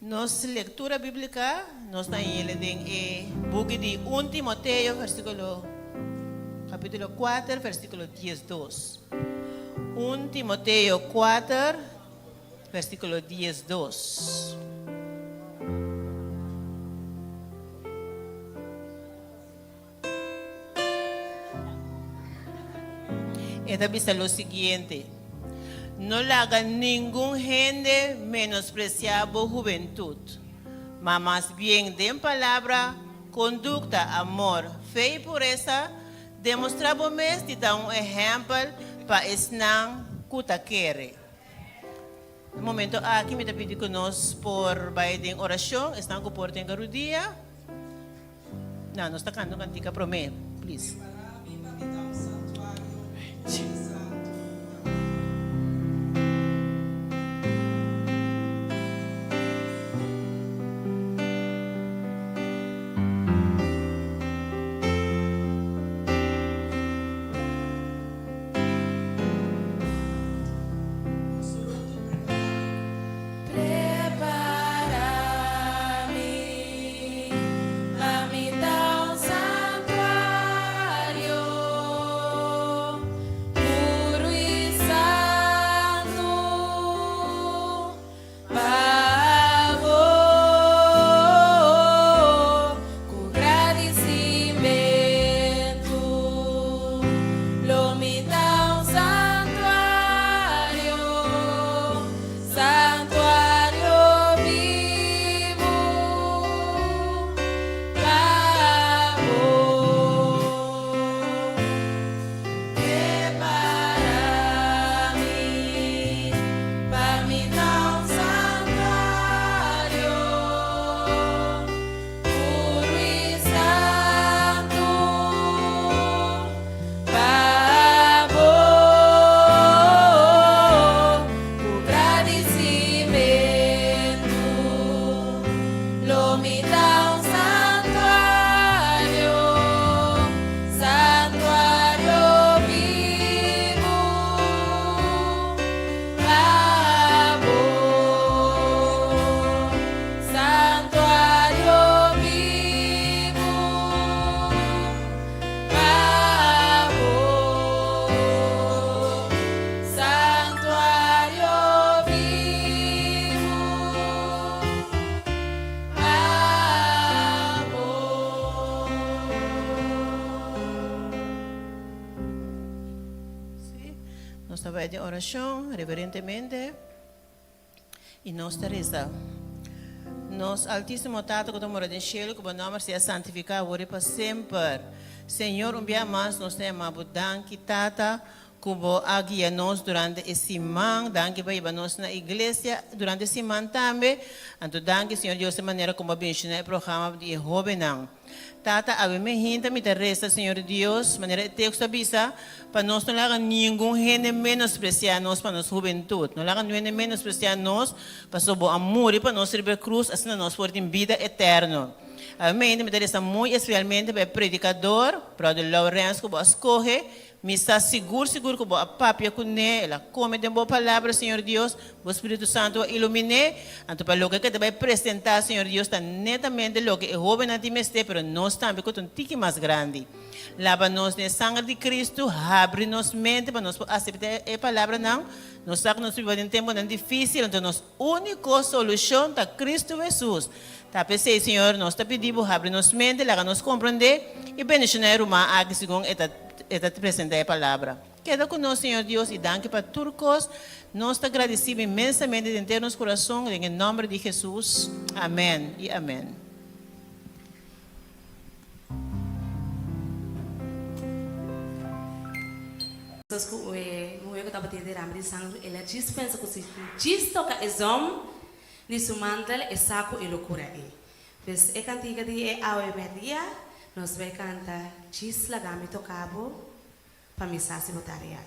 Nos lectura bíblica nos ta hele den e buki di 1 Timoteo versículo capítulo 4 versículo 12. 1 Timoteo 4. versíkulo 12. E ta bisa lo siguiente, No laga ningun hende menospresiá bo hubentut, ma mas bien den palabra, kondukta, amor, fe i puresa, demostrá bo mes di ta un ehèmpel pa esnan ku ta kere. E momento aki mi ta pidi ku nos por bai den orashon, esnan ku por tenga rudia. No, nos ta canta un cantica prome, please. Prepara mi pa mi ta un santuario puru i santu pa bo ku gradisimentu lo mi ta un santuario. Santuario bibu pa bo. Prepara mi pa mi ta un santuario puru i santu. Pa bo ku gradisimentu lo mi ta un santuario, santuario bibu pa bo, santuario bibu. Pa bo, santuario bibu pa bo. Sí, nos ta bai den orashon reverentemente i nos ta resa. Nos Altísimo Tata ku ta mora den shelu, ku bo nòmber sea santifiká awor i pa semper. Señor, un bia mas nos ta yama bo danki, Tata, ku bo a guia nos durante e siman. Danki pa hiba nos na iglesia durante e siman tambe. Anto danki, Señor Dios, e manera kon bo a benshoná e programa di e hóbennan. Tata, awe mi hinta mi ta resa, Señor Dios, manera e teksto a bisa, pa nos no laga ningun hende menospresiá nos pa nos hubentut. No laga ningun hende menospresiá nos, pasobra Bo a muri pa nos riba e krus, asina nos por tin bida eterno. Awe mi hinta mi ta resa muy espesialmente pa e predikador, Brother Lawrence, ku Bo a skohe. Mi sa sigur sigur ku Bo a papia kuné, el a kome den Bo palabra, Señor Dios, Bo Spiritu Santu a ilumin'é. Anto pa loke ke ta bai presentá, Señor Dios, ta netamente loke e hóbennan tin mester, pero nos tambe ku ta un tiki mas grandi. Laba nos den e sanger di Kristu, habri nos mente pa nos por aseptá e palabranan. Nos sa ku nos biba den tempunan difísil, anto nos úniko solushon ta Kristu Hesus. Ta p'esei, Señor, nos ta pidi Bo habri nos mente, laga nos komprendé i bendishoná e ruman aki segun e ta e ta presentá e palabra. Keda ku nos, Señor Dios, i danki pa tur kos. Nos ta gradisí Bo inmensamente den henter nos kurason, den e nòmber di Hesus. Amèn i amèn. Sos ku e muhé ku tabatin derame di sanger, el a djis pensa ku si djis toka e zòm di su mantel, e sa ku e lo kura e. Pues e kantika di e Awe Mèrdia, nos bai kanta Djis laga mi toka bo pa mi sa si bo ta real.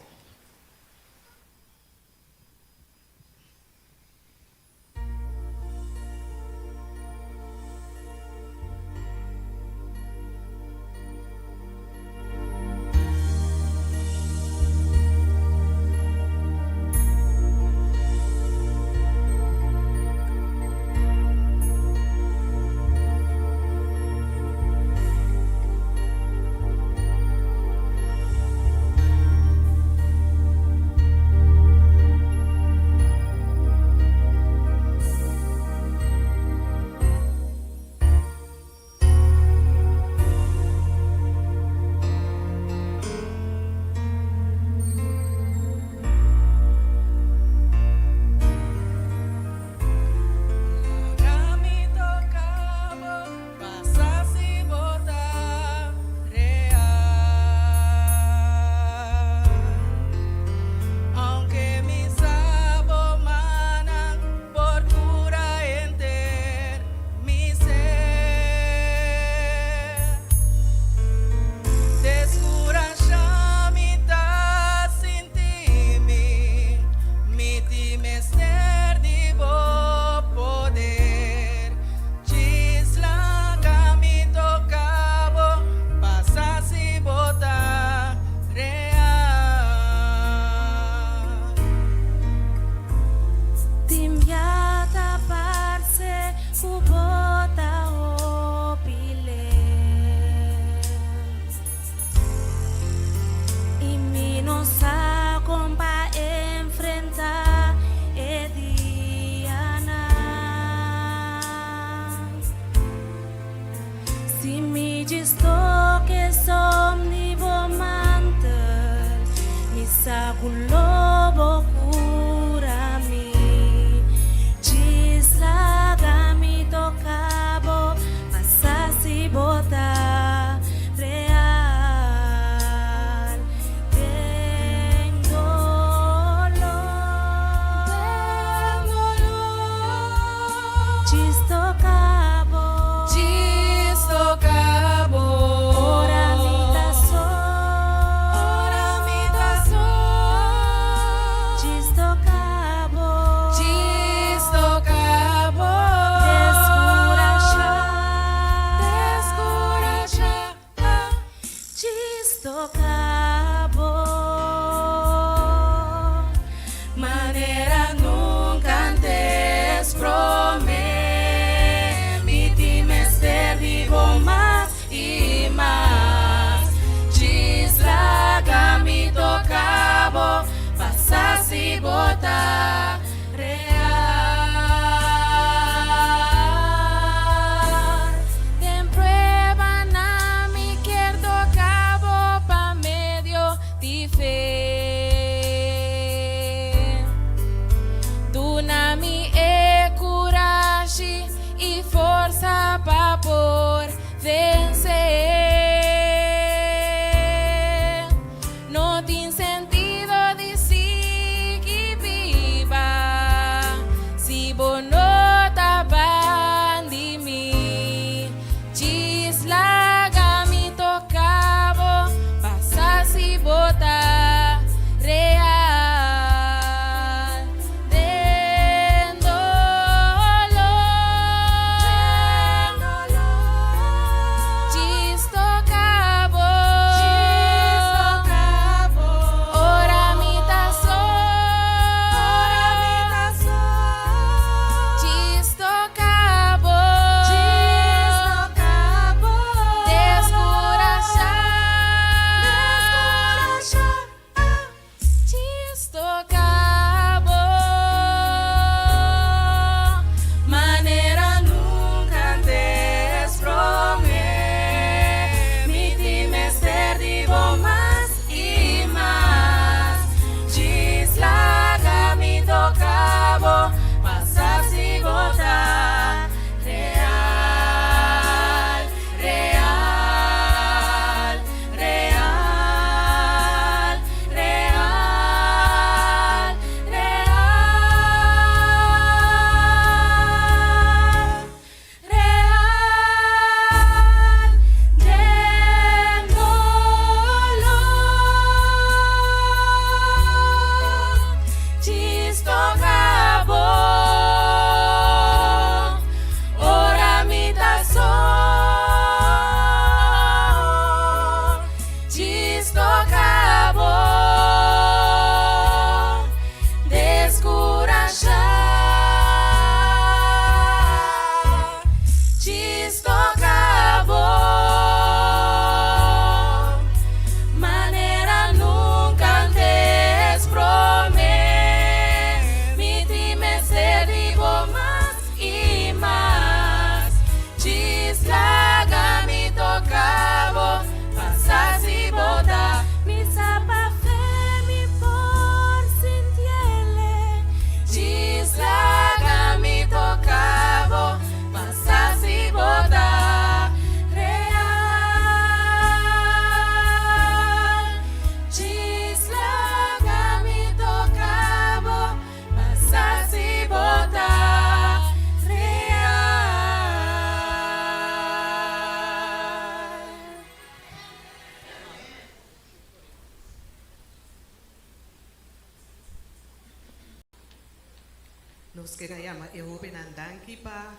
Nos kier a yama e hobennan danki pa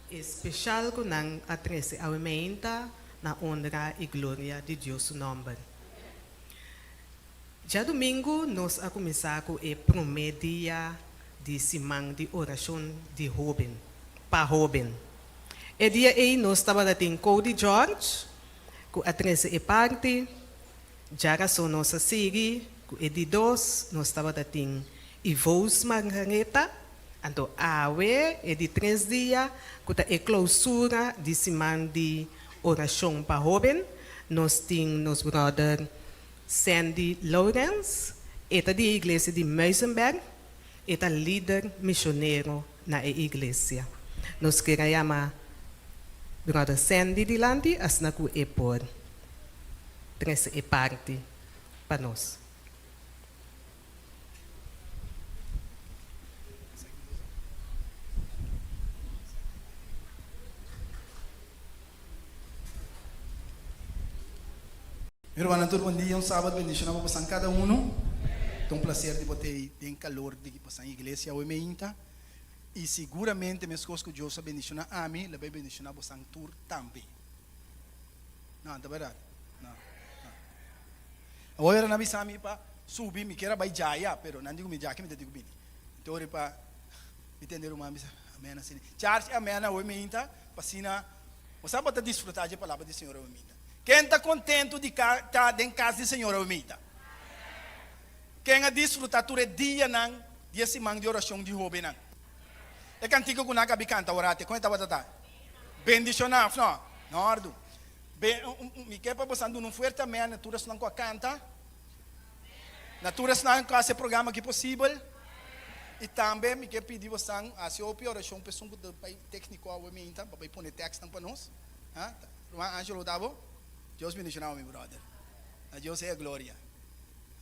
e special cu nan a trece awe meinta na honra y gloria di Dios su nomber. Djadumingu nos a cuminsa cu e prome dia di siman di oracion di hoben pa hoben. E dia ey nos tabata tin Cody George cu a trece e parti. Djarason nos a sigui cu e di dos, nos tabata tin Ivous Margareta, anto awe e di tres dia cu ta e clausura di siman di oracion pa hoben, nos tin nos brother Sandy Lawrence, e ta di e iglesia di Muizenberg, e ta lider misionero na e iglesia. Nos kier a yama brother Sandy dilanti asina cu e por trece e parti pa nos. Mi rumannan tur bon dia, un sabat bendiciona pa bosan cada uno. Ta un placer di por tei den calor di bosan iglesia awe meinta y siguramente mescos cu Dios a bendiciona ami, lo bay bendiciona bosan tur tambe. No, ta berdad? No, no. Awor nan a bisa mi pa subi, mi kier a bay djaya, pero nan di cu mi djaki mi ta di cu bini. Enton ora pa mi tende ruman bisa amen asina. Charge amen awe meinta pa asina bo sa bo ta disfruta dje palabra di Señor awe meinta. Ken ta kontentu di ta den kas di Señor awe meinta? Ken a disfruta tur e dianan di e siman di orashon di hobennan? E kantika ku nan a kabi kanta ora ate, kon e tabata ta? Bendishoná, òf no? Na òrdu. Mi ke pa boso duna un fuerte amèn na tur esnan ku a kanta, na tur esnan ku a hasi e programa aki posibel. I tambe mi ke pidi boso hasi hopi orashon pa esun ku ta bai tékniko awe meinta pa bai pone tèkstnan pa nos. Ruman Angelo ta bo? Dios bendishoná bo mi bròder. Na Dios sea gloria.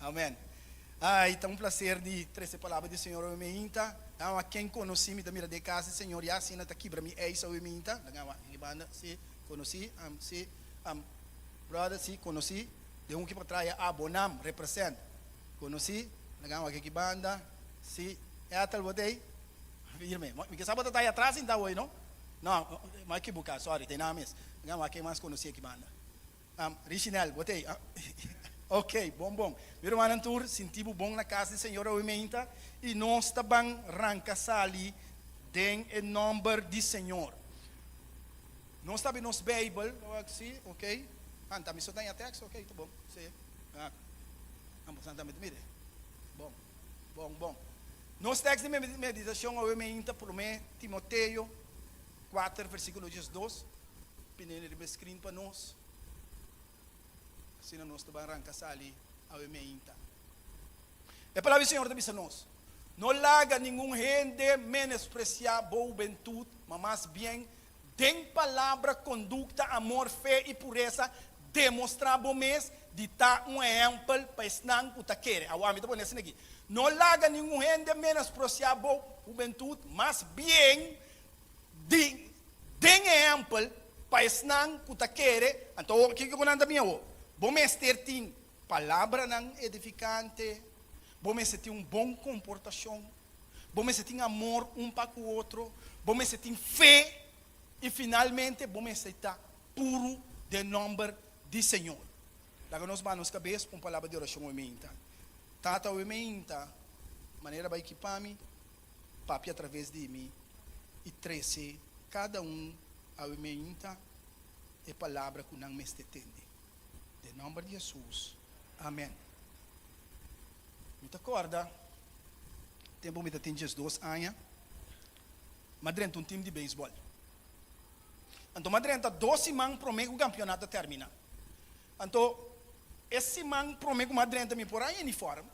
Amèn. Ai, ta un plaser di trese palabra di Señor awe meinta. Awa ken konosí mi ta mira den kas di Señor ya asina ta kibra mi eis awe meinta. Laga awa e banda si konosí am si am brother si konosí den un ki pa traha abonam represent konosí laga awa ki banda si Ethel bo ta ei firme mi ke sa bo ta ta atras sinta awor no no mi a ekibuka sorry ta nan mes laga awa ken mas konosí aki banda. Richinel, bo ta ei? Ok, bon bon. Mi rumannan tur, sinti bo bon na kas di Señor awe meinta i nos ta ban ranka sali den e nòmber di Señor. Nos ta abri nos Beibel, si, ok. Anta mi so ta haña tekst, ok, ta bon, si. Anta mi ta mira. Bon, bon, bon. Nos tekst di meditashon awe meinta, Promé Timoteo 4 versíkulo 12. Pin'e riba e screen pa nos, asina nos ta ban ranka sali awe meinta. E palabra di Señor ta bisa nos, No laga ningun hende menospresiá bo hubentut, ma mas bien, den palabra, kondukta, amor, fe i puresa, demostrá bo mes di ta un ehèmpel pa esnan ku ta kere. Awor ami ta pone asina aki, No laga ningun hende menospresiá bo hubentut, mas bien, Di den ehempel pa esnan ku ta kere, anto awor kiko ku nan ta bin awor? Bo mester tin palabranan edifikante, bo mester tin un bon komportashon, bo mester tin amor un pa ku otro, bo mester tin fe i finalmente bo mester ta puru den nòmber di Señor. Laga nos baha nos kabes pa un palabra di orashon awe meinta. Tata awe meinta, manera bai kipa mi, papia atraves di mi i trese kada un awe meinta e palabra ku nan mester tende. Den nòmber di Hesus, amèn. Mi ta kòrda tempu mi ta tin diesdos aña, m'a drenta un tim di beisbòl. Anto m'a drenta dos siman promé ku kampionato a terminá. Anto e siman promé ku m'a drenta mi por a uniform.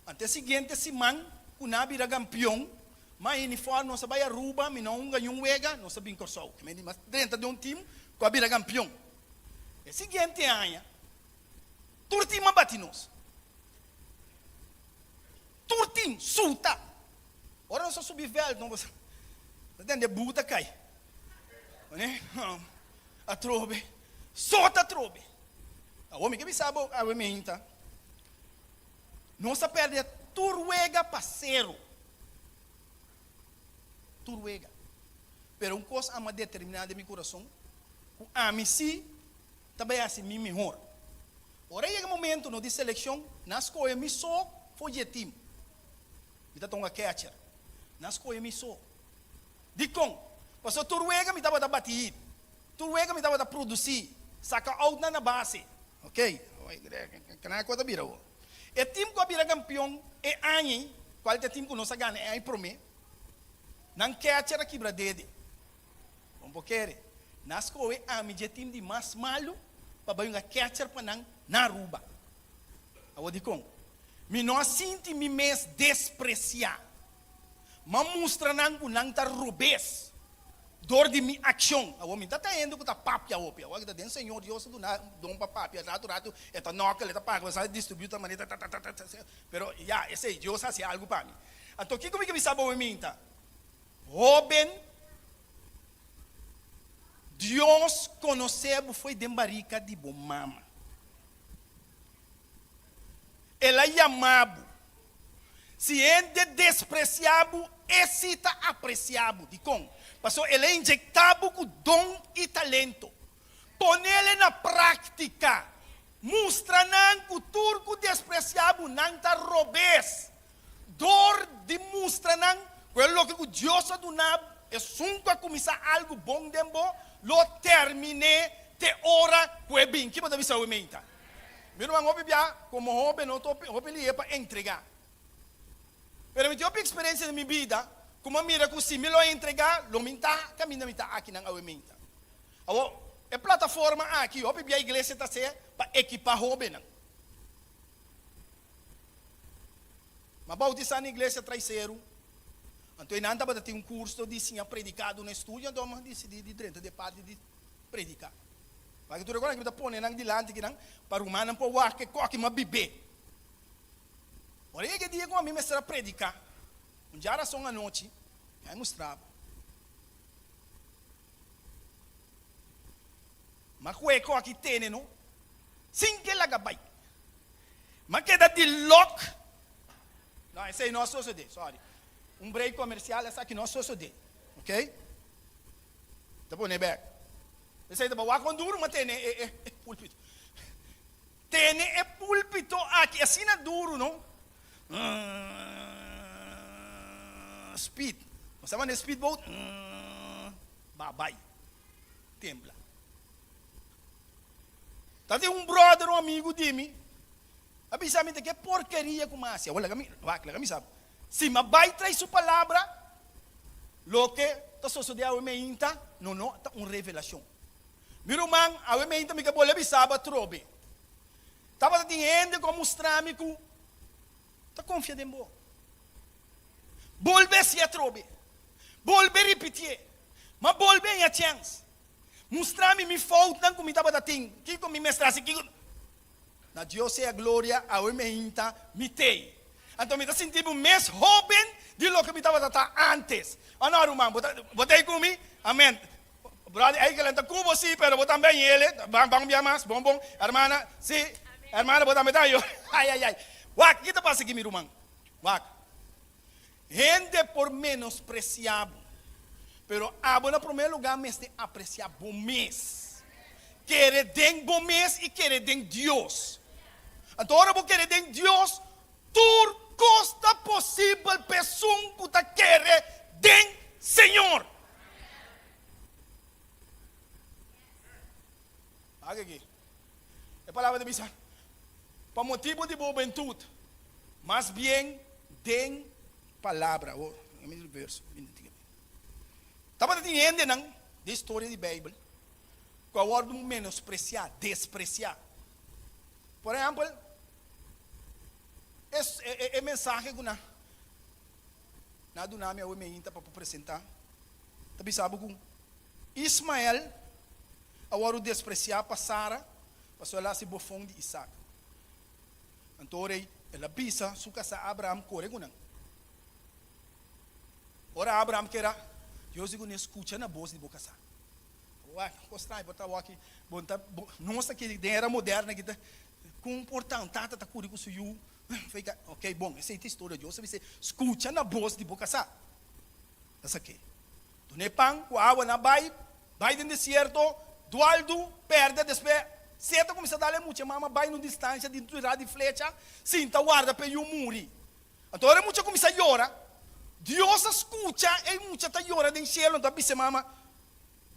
Anto e siguiente siman ku nan a bira kampion, ma uniform nos a bai Aruba, mi no a hunga niun wega, nos a bin Kòrsou. Mi a drenta den un tim ku a bira kampion. E siguiente aña, tur tim a bati nos. Tur tim, suta. Ora nos a subi vèlt, nos a tende bu ta kai. Atrobe, sota atrobe. Awor mi ke bisa bo awe meinta. Nos a perde tur wega pa sero. Tur wega. Pero un kos a determiná den mi kurason, ku ami sí ta bai hasi mi mihor. Ora yega momento no di selekshon, nan skohe mi so for di e tim. Mi ta tonga catcher. Nan skohe mi so. Dikon? Pasobra tur wega mi tabata bati hit. Tur wega mi tabata produsí, saka outnan na base. Ok, kena ku a ta bira awor? E tim ku a bira kampion e aña ei, kual ta e tim ku nos a gana e aña promé, nan catcher a kibra dede. Bon por kere, nan a skohe ami dje tim di mas malu pa bai hunga catcher pa nan na Aruba. Awor dikon? Mi no a sinti mi mes despresiá. M'a mustra nan ku nan ta robes dor di mi akshon. Awor mi ta ta hende ku ta papia hopi. Awor aki ta den Señor Dios a duna don pa papia. Ratu ratu e ta nòkel, e ta paga, e ta distribuí ta manera ta ta ta ta. Pero ya, esei, Dios a hasi algu pa mi. Anto kiko mi ke bisa bo minta? Hóben, Dios konosé bo fo'i den barika di bo mama. El a yama bo. Si hende despresiá bo, e sí ta apresiá bo. Dikon? Pasobra el a injektá bo ku don i talento. Ponele na práktika. Mustra nan ku tur ku despresiá bo, nan ta robes. Dor di mustra nan ku e loke ku Dios a duna bo, esun ku a kuminsá algu bon den bo, lo termin'é te ora ku e bin. Ki bo ta bisa awe meinta? Mi ruman hopi bia komo hoben no ta hopi lihe pa entregá. Pero mi tin hopi eksperensia den mi bida ku mi a mira ku si mi lo a entregá lo mi ta kaminda mi ta akinan awe meinta. Awor, e plataforma aki hopi bia iglesia ta hacer pa ekipá hobennan. Mi a bautisá na iglesia Traiseru. Anto einan tabata tin un kurso di siña prediká duna estudio, anto mi a disidí di drenta di e parti di prediká. Pasobra tur e kosnan ki mi ta pone nan dilanti kinan pa rumannan por wak e koki mi a bib'é. Ora yega e dia ku ami mester a prediká, un djarason anochi, mi a mustra bo. Mi a kue e koki tene no, sin ke laga bai. Mi a keda di lòk. No, esei no a sosodé, sorry. Un break komersial, esaki no a sosodé, ok? Ta pone bek. Esei ta pa wak kon duru ma tene e e pulpito. Tene e pulpito aki asina duru no. Speed. Bo sa mane speedboat? Ba bai. Tembla. Ta tin un brother, un amigu di mi, a bisa mi ta ke porkeria ku mi a hasi. Awor laga mi, wak, laga mi sa. Si mi a bai trai su palabra, loke ta sosodé awe meinta no no ta un revelashon. Mi ruman, awe meinta mi ke bolbe bisa bo atrobe. Tabata tin hende ku a mustra mi ku ta konfia den bo. Bolbe hasié atrobe. Bolbe ripitié. Ma bolbe haña chèns. Mustra mi mi foutnan ku mi tabata tin. Kiko mi mester hasi? Kiko. Na Dios sea gloria, awe meinta mi tei. Anto mi ta sinti bo mes hoben di loke mi tabata ta antes. O no, ruman? Bo ta, bo ta ei ku mi? Amen. Brother Eikeland ta ku bo, si, pero bo tambe añele. Ban, ban un bia mas. Bon, bon. Hermana, si. Hermana, bo tambe ta ayo. Ai, ai, ai. Wak, ki ta pasa aki, mi ruman? Wak. Hende por menosprecia bo, pero abo na prome lugar mester aprecia bo mes. Kere den bo mes y kere den Dios. Anto ora bo kere den Dios, tur cos ta posibel pa esun cu ta kere den Señor. Wak aki. E palabra ta bisa, Pa motibu di bo hubentud, mas bien den palabra. Oh, mi di verso. Tabata tin hendenan den historia di Bijbel ku a wòrdu menospresiá, despresiá. Por ehèmpel, e mensahe ku nan a duna mi awe meinta pa por presentá ta bisa bo ku Ismael a wòrdu despresiá pa Sara pasobra el a hasi bofon di Isak. Anto ora ei el a bisa su kasá Abraham kore ku nan. Ora Abraham kera, Dios di kuné, Skucha na bos di bo kasá. Wak, kos straño por ta awor-aki. Bo ta, bo, nos aki den era moderna aki ta kon por ta un tata ta kuri ku su yu. Fei ka, ok, bon, esei ta historia. Dios a bis'é, Skucha na bos di bo kasá. Esaki. Dun'é pan ku awa nan bai, bai den desierto, dualdu, pèrdè, despues Set a kuminsá dal e mucha mama bai na un distansha di tirá di flecha, sinta warda pa e yu muri. Anto ora e mucha kuminsá yora, Dios a skucha e mucha ta yora den shelu, anto a bisa e mama,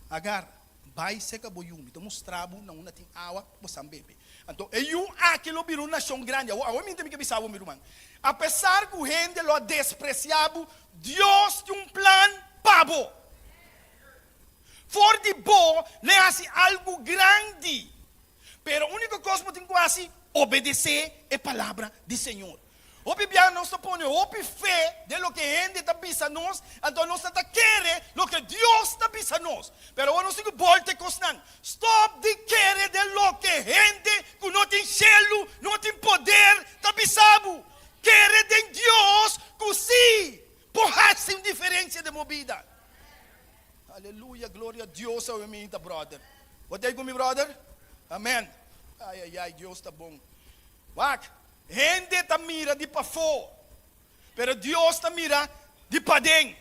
Agar, bai seka bo yu, mi ta mustra bo na unda tin awa pa bo san bebe. Anto e yu aki lo bira un nashon grandi. Awor, awe mi ta bisa bo, mi ruman, apesar ku hende lo a despresiá bo, Dios tin un plan pa bo. For di bo lo e hasi algu grandi. Pero úniko kos bo tin ku hasi, obedesé e palabra di Señor. Hopi biaha nos ta pone hopi fe den loke hende ta bisa nos, anto nos no ta kere loke Dios ta bisa nos. Pero awor nos tin ku bolta e kosnan. Stòp di kere den loke hende ku no tin shelu, no tin poder ta bisa bo. Kere den Dios ku sí por hasi un diferensia den bo bida. Aleluya, gloria a Dios awe mi ta brother. Bo ta ei ku mi brother? Amen. Ai ai ai, Dios ta bon. Wak, hende ta mira di pafó, pero Dios ta mira di paden.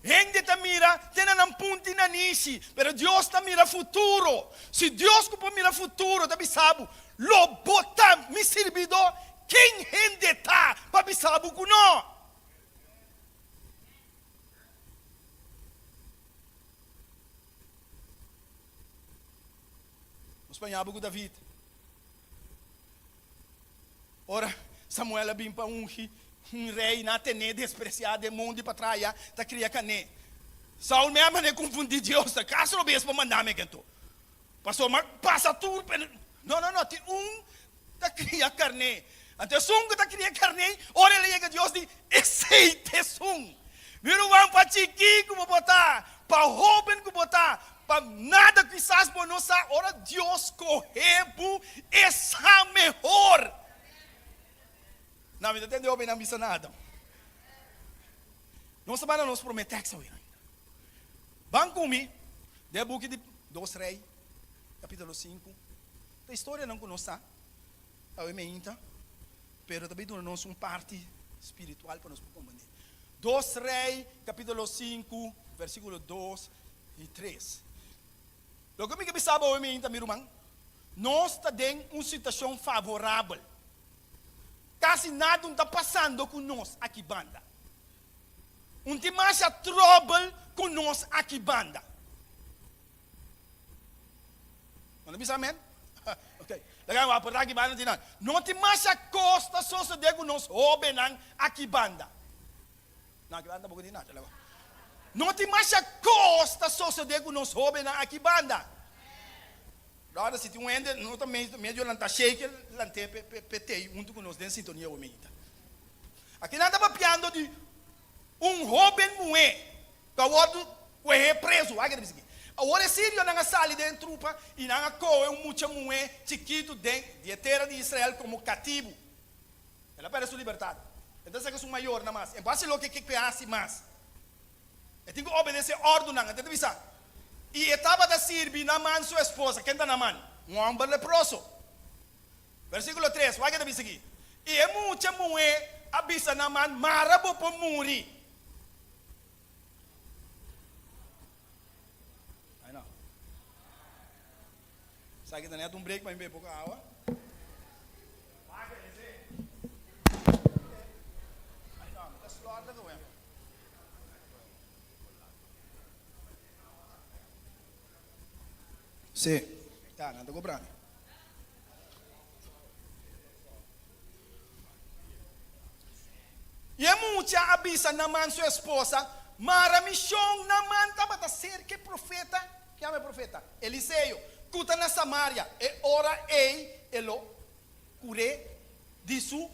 Hende ta mira te na nan punti nanishi, pero Dios ta mira futuro. Si Dios ku por mira futuro ta bisa bo, Lo bo ta mi sirbidó, ken hende ta pa bisa bo ku no? Nos paña bo ku David. Ora Samuel a bin pa ungi un rei, nan a ten'é despresiá den mondi pa traha ta kria kané. Saul mei a manera konfundí Dios, ta kaso lo bes pa manda mi aki anto? Pasobra mi a pasa tur pe. No, no, no, tin un ta kria karné. Anto esun ku ta kria karné, ora el a yega Dios di, Esei ta esun. Mi ruman, pa chikí ku bo por ta, pa hóben ku bo ta, pa nada kisas bo no sa, ora Dios skohe bo, e sa mehor. Na, mi ta tende hóbennan bisa nada. Nos ta bai na nos promé tèks awe ainda. Ban ku mi den e buki di Dos Rei, kapítulo sinku. Ta historianan ku nos sa. Awe meinta, pero ta bay duna nos un parti spiritual pa nos por comprende. Dos Rey capítulo 5, versículo 2 y 3. Loke mi ke bisa bo awe meinta, mi ruman, nos ta den un situacion favorabel. Casi nada un ta pasando cu nos aki banda. Un tin masha trouble cu nos aki banda. No ta bisa amen? Ok. Laga mi wak por aki banda tin nan. No tin masha kos ta sosode ku nos hóbennan aki banda. No, aki banda tampoko tin nada. Laga. No tin masha kos ta sosode ku nos hóbennan aki banda. Brother, si tin un hende no ta medio lanta shake, lant'é p'e tei huntu ku nos den sintonia awe meinta. Aki nan ta papiando di un hóben muhé ku a wòrdu kuehé prezu. Wak e ta bisa aki. Awor e sirionan a sali den trupa i nan a kohe un mucha muhé chikitu den di e tera di Israel komo katibu. El a pèrdè su libertat. E ta saka su mayornan mas. E bo hasi loke ke hasi mas. E tin ku obedesé òrdunan. E ta bisa, I e tabata sirbi Naman su esposa. Ken ta Naman? Un hòmber leproso. Versíkulo tres, wak e ta bisa aki, I e mucha muhé a bisa Naman, Mara bo por muri. Ai no. Esaki ta net un break pa mi bebe poko awa. Ai no, mi ta slòrda ku wèn. Sí, ya, nan ta kobra mi. I e mucha a bisa Naman su esposa, Mara mi shon Naman tabata serka e profeta, ke yama e profeta? Eliseo, ku ta na Samaria. E ora ei e lo kur'é di su.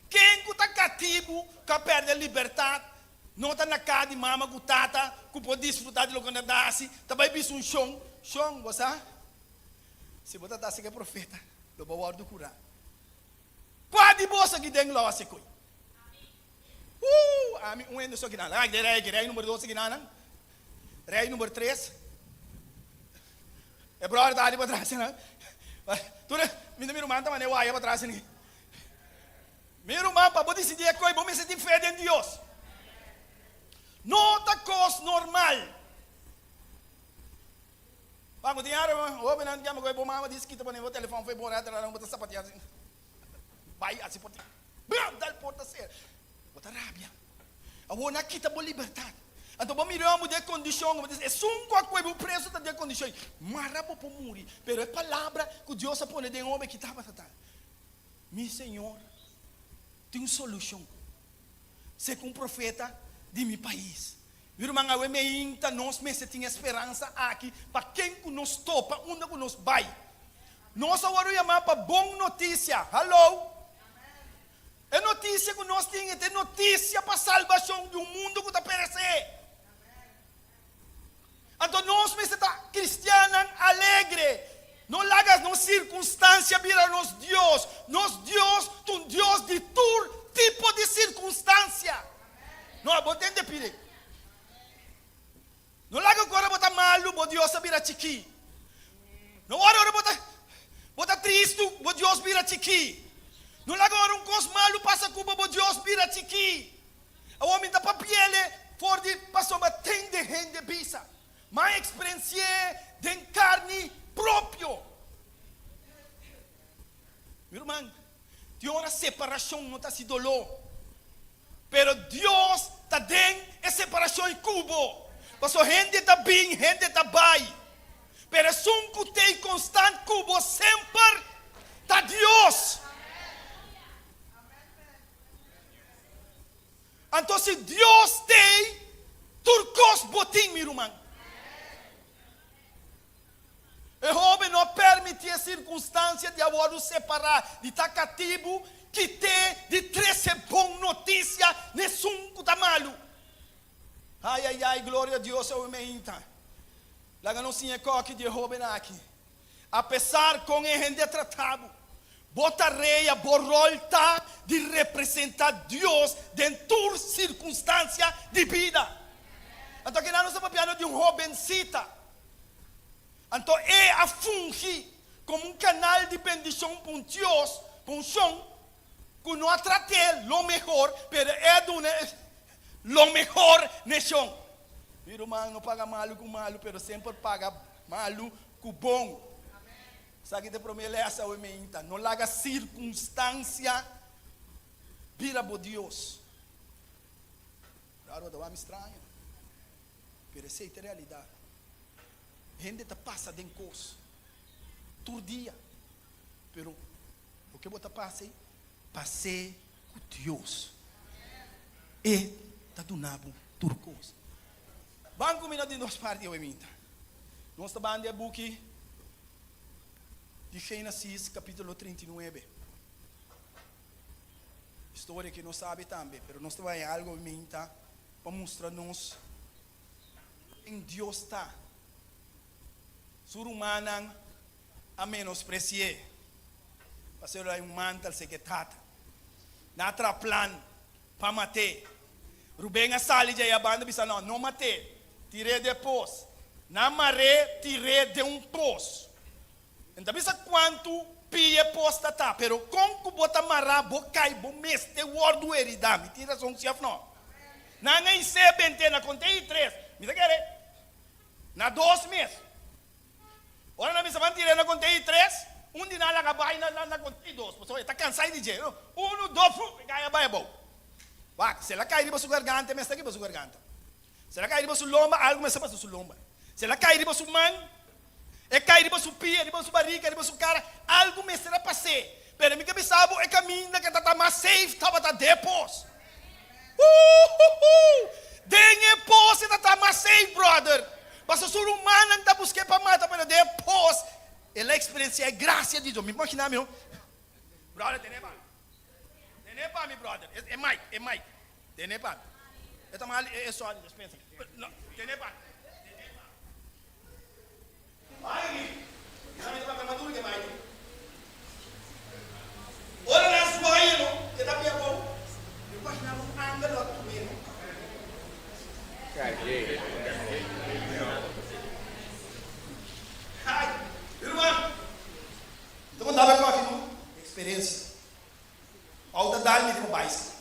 Ken ku ta katibu ku a pèrdè libertat no ta na ka di mama ku tata ku por disfrutá di loke nan ta hasi, ta bai bisa un shon, Shon, bo sa, si bo ta ta serka e profeta, lo bo wòrdu kurá. Kua di boso aki den lo hasi koi? Uh! Ami un hende so akinan. Laga aki rei aki, rei number dos akinan, rei number tres. E bròder ta ali patras akinan. Tur e, mi ta mira un man ta manda e waya patras aki. Mi ruman, pa bo disidí e koi, bo mester tin fe den Dios. No ta kos normal. Banco tin ara hobennan yama ku e bo mama dis kita pone bo telefon fo'i bo rato rato bo ta sapatia asina. Bai asi por ti. Bam! Dal porta sera. Bo ta rabia. Awor nan a kita bo libertat. Anto bo mira bo den kondishon, bo ta bisa, esun ku a kohe bo preso ta den kondishon ei. Mara bo por muri. Pero e palabra ku Dios a pone den hoben ki tabata ta, Mi Señor tin un solushon. Segun un profeta di mi pais. Mi ruman, awe meinta nos mester tin e speransa aki pa ken ku nos topa unda ku nos bai. Nos a wòrdu yamá pa bon notisia. Hallo! E notisia ku nos tin e ta e notisia pa salbashon di un mundu ku ta peresé. Anto nos mester ta kristiannan alegre. No laga nos sirkunstansia bira nos Dios. Nos Dios ta un Dios di tur tipo di sirkunstansia. No, bo tende pide. No laga ku ora bo ta malu bo Dios a bira chikí. No ora ora bo ta bo ta tristu bo Dios bira chikí. No laga ora un kos malu pasa ku bo bo Dios bira chikí. Awor mi ta papiele for di pasobra tende hende bisa, M'a eksperensi'é den karni propio. Mi ruman, tin ora separashon no ta hasi doló, pero Dios ta den e separashon i ku bo. Pasobra hende ta bin, hende ta bai, pero esun ku t'ei konstant ku bo semper ta Dios. Anto si Dios t'ei, tur kos bo tin, mi ruman. E hoben no a permití e sirkunstansia di a wòrdu separá di ta katibu kit'é di trese bon notisia n'esun ku ta malu. Ai, ai, ai, gloria a Dios awe meinta. Laga nos siña e kòki di e hoben aki. Apesar kon e hende a trata bo, bo tarea, bo ròl ta di representá Dios den tur sirkunstansia di bida. Anto akinan nos ta papiando di un hobensita. Anto e a fungi komo un kanal di bendishon pa un Dios, pa un shon ku no a trat'é lo mehor, pero e a duna lo mehor n'e shon. Mi ruman, no paga malu ku malu, pero semper paga malu ku bon. Esaki ta e promé lès awe meinta. No laga sirkunstansia bira bo Dios. Claro, ta wak mi straño, pero esei ta e realidat. Hende ta pasa den kos tur dia, pero loke bo ta pasa ei, pas'é ku Dios. E ta duna bo tur kos. Ban ku mi na di nos parti awe minta. Nos ta ban di e buki di Génesis kapítulo 39. Historia ku nos sabi tambe, pero nos ta bai algu awe minta pa mustra nos ken Dios ta. Su rumannan a menospresi'é. Pasobra el a un mantel seke tata. Nan a traha plan pa mat'é. Ruben a sali djei a banda bisa, No, no mat'é, tir'é den pos. Nan mar'é, tir'é den un pos. N ta bisa kuantu pia e pos ta ta, pero kon ku bo ta mará bo kai bo mester wòrdu heridá. Mi tin rason si òf no? Nan a his'é bent'é na kont'é i tres. Mi ta kere na dos mes. Ora nan bisa ban tir'é na kont'é i tres, un di nan laga bai na na kont'é i dos, pasobra e ta kansá di dje. Unu, dos, fu, e kai a bai abou. Wak, si el a kai riba su garganta, e mester riba su garganta. Si el a kai riba su lomba, algu mester pasa su lomba. Si el a kai riba su man, e kai riba su pia, riba su barika, riba su kara, algu mester a pas'é. Pero mi ke bisa bo, e kaminda ke ta ta mas safe tabata den e pos. Uhuhu! Den e pos e ta ta mas safe, brother. Pasobra su rumannan ta busk'é pa mata, pero den e pos el a eksperensiá e grasia di Dios. Mi imaginá mi, no? Brother, tene pa mi. Tene pa mi, brother. E mic, e mic. Tene pa mi. E ta mal, e sorry, dispensa. No, tene pa mi. Tene pa mi. Bai, mi ta papia maduro ke bai. Ora nan suaye no, ke ta pia bou. Mi imagina un angel lo a tum'é no. Ai, mi ruman, mi ta contaba e koki no, experiencia. Ou ta dal mi riba bicycle.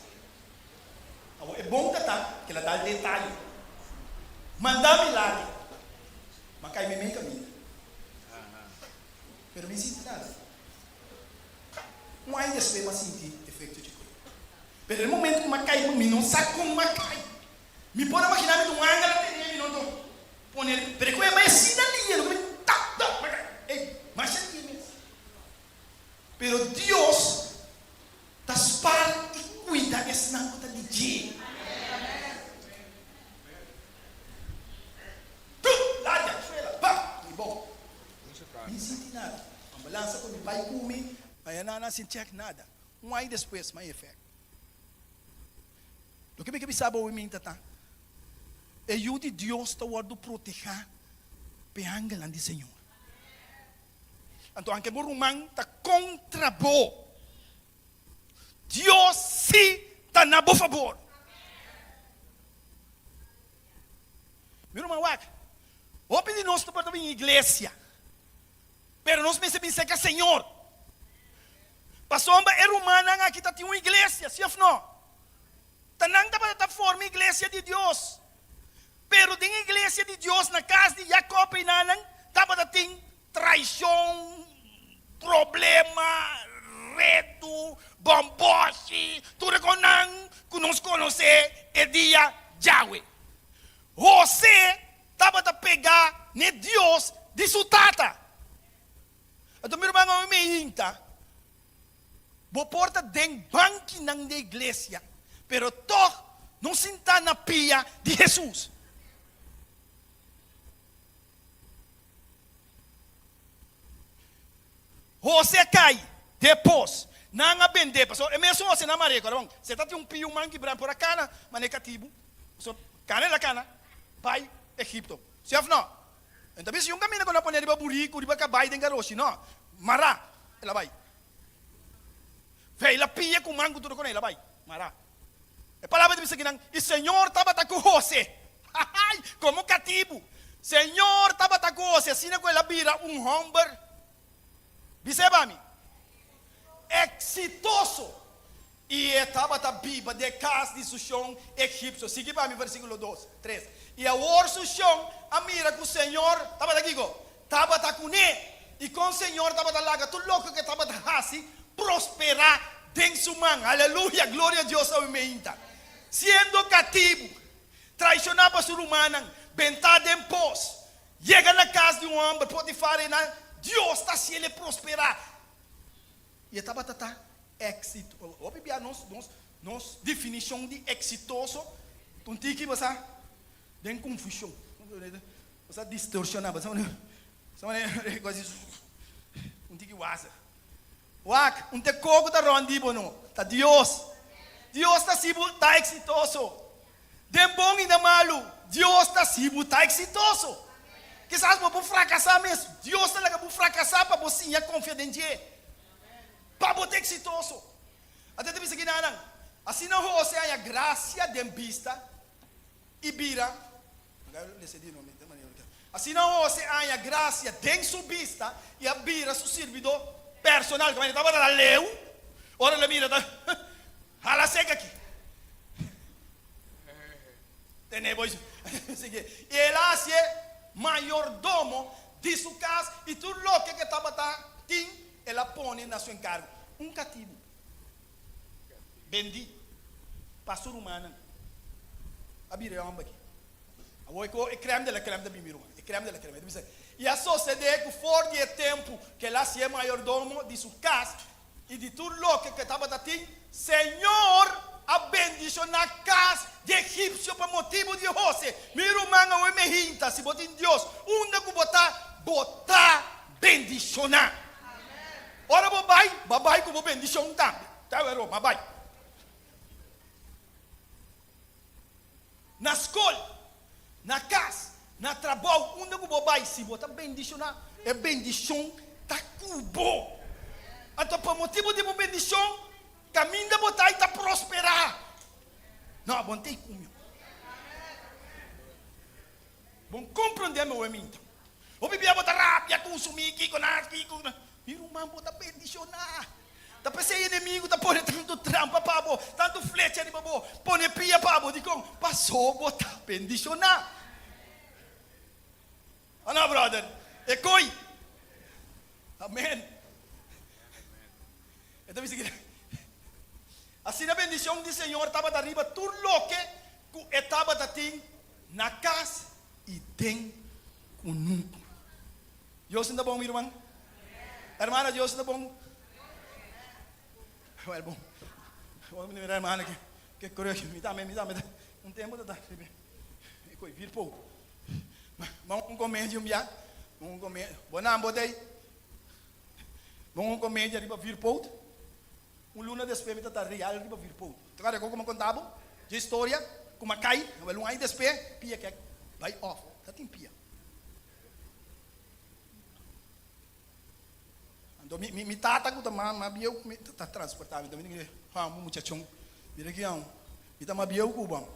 Awor e bon ta ta, ke la dal den tayo. Manda mi lage. Ma kai meimei kaminda. Pero mi sinti nada. Un aña despues mi a sinti efecto dje koi. Pero e momento ku mi a kai mi no sa kon mi a kai. Mi por a magina mi ta un angel a tene mi no to pone pero e koi a bai asina lihe lo mi tap tap mi a kai. Ey, masha lihe mes. Pero Dios ta spar i kuida esnan ku ta di dje. Tum! Ladia, suela, pa! Mi bon. Mi sinti nada. Ambulansa ku mi bai ku mi, ma nan a sin chèk nada. Un aña despues, mi a efèkt. Loke mi ke bisa bo mi ta ta, e Yu di Dios ta wòrdu protehá pa e angelnan di Señor. Anto anke bo ruman ta kontra bo, Dios sí ta na bo fabor. Mi ruman wak, hopi di nos ta por ta bin iglesia, pero nos mester bin serka Señor. Pasobra e rumannan aki ta tin un iglesia, sí of no? Ta nan tabata ta forma iglesia di Dios. Pero den iglesia di Dios na kas di Jacob einanan tabata tin traishon, problema, redu, bòmbòshi, tur e konan ku nos konosé e dia djawe. Hosé tabata pegá n'e Dios di su tata. Anto mi ruman awe mi hinta, bo por ta den bankinan di e iglesia, pero tòg no sintá na pia di Hesus. Hose a kai depos nan a bendé, pasobra e mesun hose nan mare kora bon, se ta tin un pia un man kibrá por a kana manera katibu, pasobra kana el a kana bai Egipto, si òf no? E no ta bisa yun kaminda ku nan a pone riba buriku, riba kabai den garoshi, no, mará el a bai. Veila pia ku man ku tur kona el a bai, mará. E palabra ta bisa kinan, I Señor tabata ku Hose. Ai, komo katibu! Señor tabata ku Hose asina ku el a bira un hòmber, bis'é pa mi, eksitoso. I e tabata biba den e kas di su shon egipsio. Sigui pa mi versíkulo dos, tres. I awor su shon a mira ku Señor tabata kiko? Tabata kuné. I kon Señor tabata laga tur loke ku e tabata hasi prosperá den su man. Aleluya! Gloria a Dios awe meinta. Siendo katibu, traishoná pa su rumannan, bentá den pos, yega na kas di un hòmber, Potifar, i nan Dios ta hasiel e prosperá. I e tabata ta éksito. Hopi bia nos, nos, nos definishon di eksitoso ta un tiki basá den konfushon. Basá distorshoná, basá un tiki wazig. Wak, un te koko ta rònt di bo no, ta Dios. Dios ta hasi bo ta eksitoso. Den bon i den malu, Dios ta hasi bo ta eksitoso. Kisas bo por frakasá mes, Dios ta laga bo frakasá pa bo siña konfia den dje, pa bo ta eksitoso. Anto e ta bisa kinanan, Asina Hose haña grasia den bista i bira. Asina Hose a haña grasia den su bista i a bira su sirbidó personal. Kaminda e tabata ta leu, ora el a mira ta hala sek aki. Tene bo sigui. I el a hasié mayordomo di su kas i tur loke ku e tabata tin el a pone na su enkargo. Un katibu bendí pa su rumannan a bira e hòmber aki. Awor e ko e krèm de la krèm ta bin mi ruman, e krèm de la krèm. E ta bisa, I a sosodé ku for di e tempu ku el a hasié mayordomo di su kas i di tur loke ku e tabata tin, Señor a bendishoná kas di egipsio pa motibu di Hose. Mi ruman, awor mi hinta, si bo tin Dios, unda ku bo ta, bo ta bendishoná. Ora bo bai, bo a bai ku bo bendishon tambe. Ta wèr bo, ma bai. Na skol, na kas, na trabou, unda ku bo bai, si bo ta bendishoná, e bendishon ta ku bo. Anto pa motibu di bo bendishon, kaminda bo ta i ta prosperá. No, bo no ta i ku mi. Bo no komprondé mi oe minta. Hopi bia bo ta rabia, kunsumí, kiko na, kiko na. Mi ruman, bo ta bendishoná. Ta p'esei enemigu ta pone tantu trampa pa bo, tantu flecha riba bo, pone pia pa bo. Dikon? Pasó bo ta bendishoná. O no, brother? E koi. Amen. E ta bisa kila. Asina bendishon di Señor tabata riba tur loke ku e tabata tin na kas i den kunuku. Dios ta bon, mi ruman? Hermana, Dios ta bon? Wel bon. Bon, mi hermana ke ke kruk, mi tambe, mi tambe un tempu ta ta e koi vir pou. Ma un komedia un bia, un komedia. Bo nan bo ta ei. Bon un komedia riba vierpoot. Un luna despues mi ta ta real riba vierpoot. Ta kòrda ku mi konta bo dje historia ku mi a kai, awel un aña despues pia kek bai òf. Ta tin pia. Anto mi mi tata ku ta mas bieu ku mi ta transporta mi. Mi ta ha un muchachon mira ki aun mi ta mas bieu ku bo.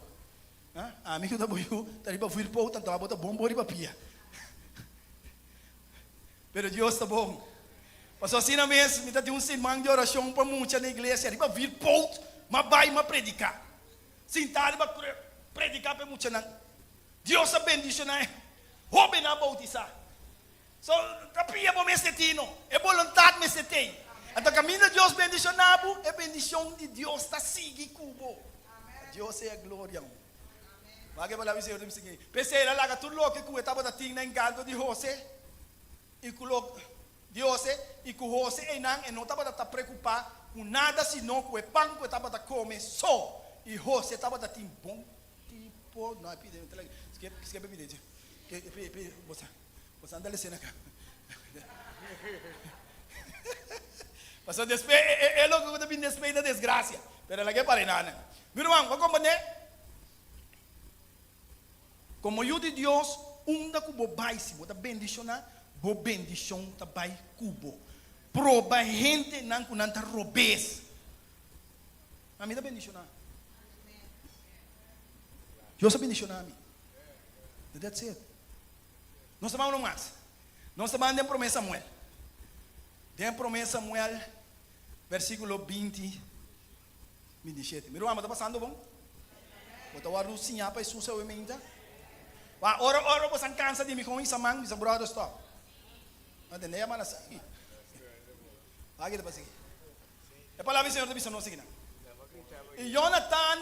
Ami ku ta bo yu ta riba vierpoot anto abo ta bon bo riba pia. Pero Dios ta bon. Pasobra asina mes mi ta tin un siman di orashon pa mucha na iglesia riba vir pout, m'a bai m'a prediká. Sintá riba kruk, prediká pa e muchanan. Dios a bendishoná e hóbennan a boutisá. So, ta pia bo mester tin no. E boluntat mester tei. Anto kaminda Dios bendishoná bo, e bendishon di Dios ta sigui ku bo. A Dios sea gloria. Wak e palabra di Señor ta bisa aki, P'esei el a laga tur loke ku e tabata tin na enkargo di Hose i ku lo di Hose, i ku Hose einan e no tabata ta preokupá ku nada sino ku e pan ku e tabata kome so, i Hose tabata tin bon tipo, no e pide, skep e pide, bo sa anda lese na ka. Pasobra despues e loke ku ta bini despues ta desgrasia, pero el a ke para einan. Mi ruman, bo a komprendé? Komo yu di Dios, unda ku bo bai, si bo ta bendishoná, bo bendishon ta bai ku bo. Proba hendenan ku nan ta robes. Ami ta bendishoná. Dios a bendishoná mi. That's it. Nos ta ban uno mas. Nos ta ban den Promé Samuel. Den Promé Samuel, versíkulo 20. 27. Mi ruman, bo ta pasando bon? Bo ta wòrdu siñá pa Hesus awe meinta? Wak, ora ora bo san kansa di mi kon hisa man, bisa bròder stòp. No tende e mana sigui. Wak ta pa sigui. E palabra di Señor ta bisa nos sigui nan. I Jonatan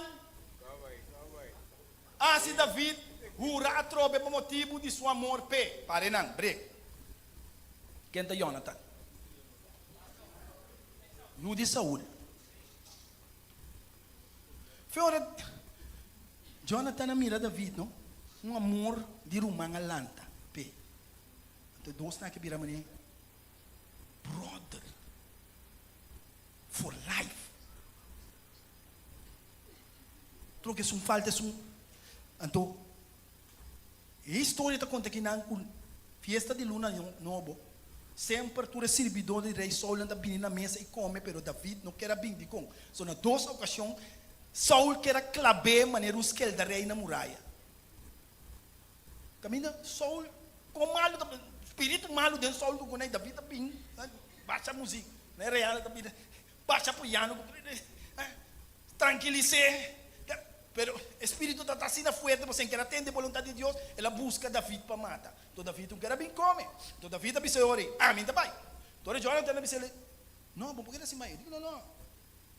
a hasi David hura atrobe pa motibu di su amor p'e. Pare nan, brek. Ken ta Jonatan? Yu di Saul. Fe ora Jonatan a mira David, no, un amor di ruman a lanta p'e. Anto e dosnan aki bira manera brother for life. Tur loke esun falta esun. Anto E historia ta konta kinan ku fiesta di luna nobo, semper tur e sirbidónan di rei Saulnan ta bini na mesa i kome, pero David no ker a bin. Dikon? So na dos okashon Saul ker a klab'é manera un skeldarei na muraya. Kaminda Saul kon malu ta spiritu malu den Saul ku konei David ta bin basha muzik na e real ta bin basha piano Trankilis'é. Pero e spiritu ta asina fuerte pasobra e ker a tende boluntat di Dios, el a buska David pa mata. Anto David un ker a bin kome. Anto David a bisa e ora ei, Ami ta bai. Anto ora Jonatan a bisa el, No, bo por keda sin bai. E di, No, no,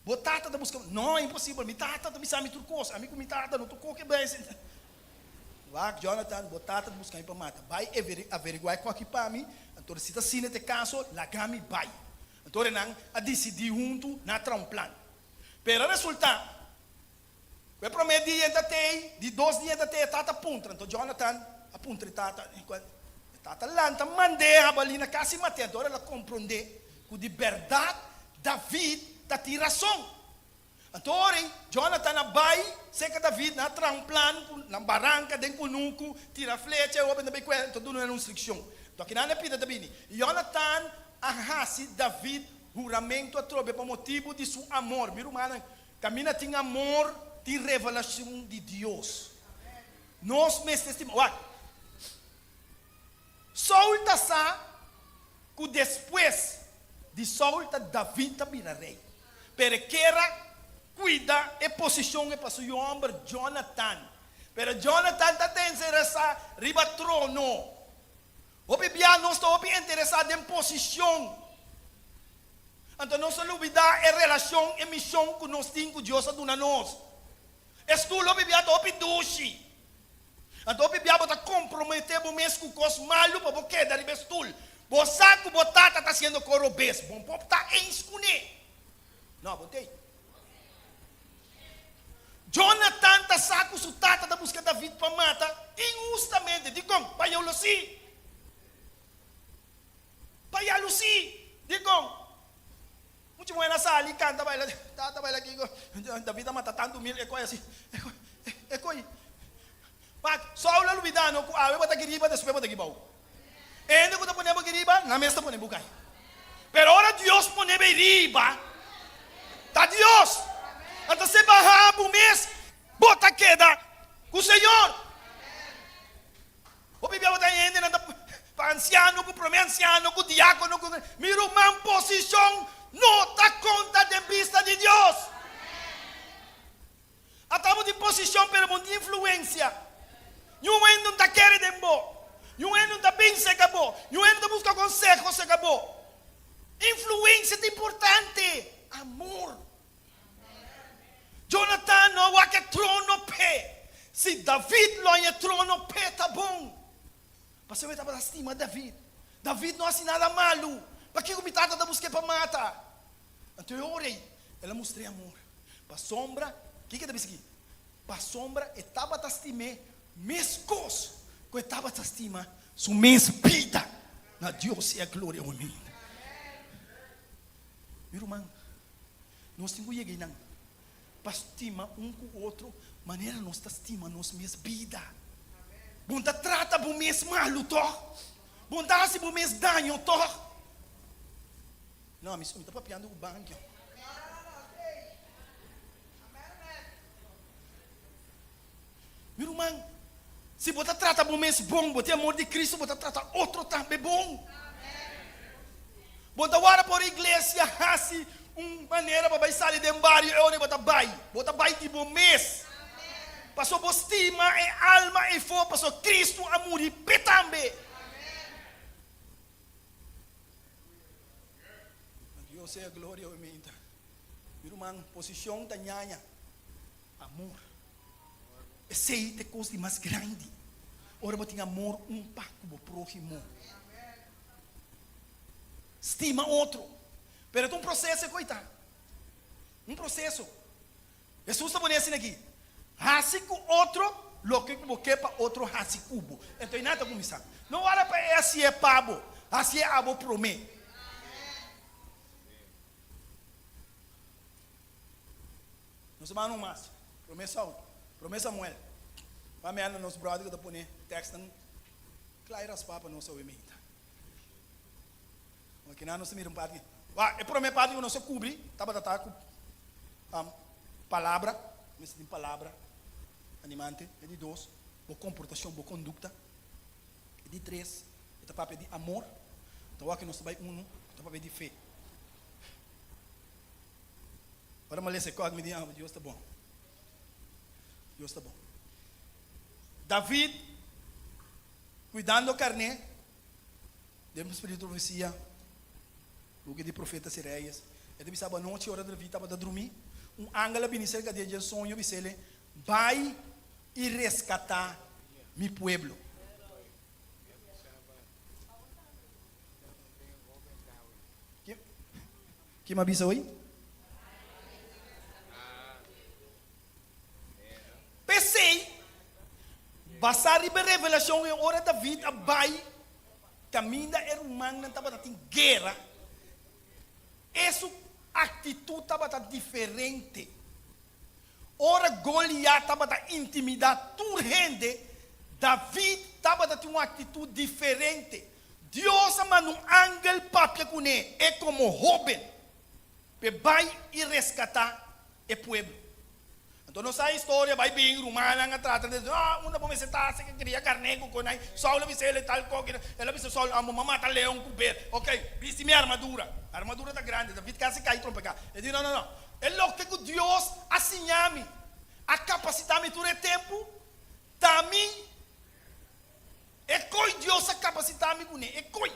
bo tata ta buska mi. No, imposibel, mi tata ta bisa mi tur kos. Ami ku mi tata no ta koke bai. Wak, Jonatan, bo tata ta buska mi pa mata. Bai averiguá e koki pa mi. Anto si ta asina ta e kaso, laga mi bai. Anto ora nan a disidí huntu, nan a traha un plan. Pero a resultá ku e promé dia e ta tei, di dos dia e ta tei, e tata puntra. Anto Jonatan a puntra e tata, e tata lanta mand'é habalí na kas i mat'é. Anto ora el a komprondé ku di bèrdat David ta tin rason. Anto ora ei Jonatan a bai serka David, nan a traha un plan ku nan baranka den kunuku, tira flecha, e hopi nan ta bai kué, anto duna nan un instrukshon. Anto akinan e pida ta bini. I Jonatan a hasi David Huramentu atrobe pa motibu di su amor. Mi rumannan, kaminda tin amor, tin revelashon di Dios. Nos mester stima. Wak, Saul ta sa ku despues di Saul ta David ta bira rei. Pero e kier a kuida e posishon e pa su yu hòmber Jonatan. Pero Jonatan ta den ser sa riba trono. Hopi bia nos ta hopi interesá den posishon. Anto nos ta lubidá e relashon, e mishon ku nos tin ku Dios a duna nos. E stul hopi bia ta hopi dushi. Anto hopi bia bo ta komprometé bo mes ku kos malu pa bo keda riba e stul. Bo sa ku bo tata ta hasiendo kos robes. Bo por ta eens kuné. No, bo t'ei. Jonatan ta sa ku su tata ta buska David pa mata inhustamente. Dikon? Pa yalusí. Pa yalusí. Dikon? Mucha muhé na sali kanta baila, tata baila kiko, David a mata tantu mil, e koi asi, e koi. Pak, Saul a lubidá no ku awe bo ta aki riba, despues bo ta aki bou. E hende ku ta pone bo aki riba, nan mes ta pone bo kai. Pero ora Dios pone bo riba, ta Dios. Anto si baha bo mes, bo ta keda ku Señor. Hopi bia bo ta hende nan ta pa ansiano ku prome ansiano ku diakono ku mi ruman posishon no ta konta den bista di Dios. Ata bo tin posishon pero bo no tin influensia. Niun hende no ta kere den bo. Niun hende no ta bin serka bo. Niun hende no ta buska konseho serka bo. Influensia ta importante. Amor. Jonatan no a wak e trono p'e. Si David lo haña e trono p'e ta bon. Pasobra e tabata stima David. David no hasi nada malu. Pakiko mi tata ta busk'é pa mata? Anto e ora ei, el a mustr'é amor. Pasobra, kiko e ta bisa aki? Pasobra e tabata stim'é meskos ku e tabata stima su mes bida. Na Dios sea gloria awe. Mi ruman, nos tin ku yega einan pa stima un ku otro manera nos ta stima nos mes bida. Bo no ta trata bo mes malu tòg? Bo no ta hasi bo mes daño tòg? No, mi ta papiando ku bankio. Mi ruman, si bo ta trata bo mes bon, bo tin amor di Cristo, bo ta trata otro tambe bon. Bo ta wara por iglesia hasi un manera pa bai sali den bario e ora bo ta bai. Bo ta bai di bo mes. Paso bo stima e alma efo, paso Cristo a muri p'e tambe. Na Dios sea gloria hoy meinta. Mi ruman, posicion ta ñaña. Amor. Esey ta e cos di mas grandi. Ora bo tin amor un pa cu bo prohimo. Stima otro. Pero ta un proceso e coita. Un proceso. Hesus ta pone asina aki, Hasi ku otro loke ku bo ke pa otro hasi ku bo. Enton i nan ta kuminsá. No wara pa e hasié pa bo, hasié abo promé. Nos a manda un mas. Promé Saul, promé Samuel. Pa mi anda nos bròder ku ta pone tèkstnan kla i raspá pa nos awe meinta. Kinan nos ta mira un parti. Wak, e promé parti ku nos a kubri tabata ta ku palabra, mester tin palabra animante. E di dos, bo komportashon, bo kondukta. E di tres, e ta papia di amor. Ta wak ku nos ta bai unu, ta papia di fe. Ora mi a lesa e kòk mi di, ah, Dios ta bon. Dios ta bon. David, kuidando karné. Den un spiritu di profesia, buki di Profetas i Reyes, e ta bisa, Anochi ora David tabata drumí, un angel a bini serka di e dje soño bis'el, Bai i reskatá mi pueblo. Kin mi a bisa hoy? P'esei, basá riba e revelashon ei, ora David a bai kaminda e rumannan tabata tin guera, e su aktitut tabata diferente. Ora Goliat tabata intimidá tur hende, David tabata tin un aktitut diferente. Dios a manda un angel papia kuné, e komo hóben, p'e bai i reskatá e pueblo. Anto nos sa e historia, bai bin rumannan a trata di ah unda bo mester ta si ke kria karné ku konai. Saul a bisa el e tal koki, el a bisa Saul amo m'a mata leon ku ber. Ok, bisti mi armadura. Armadura ta grandi, David kasi kai trompeka. E di no no no, e loke ku Dios a siña mi, a kapasita mi tur e tempu, ta mi. E koi Dios a kapasitá mi kuné, e koi.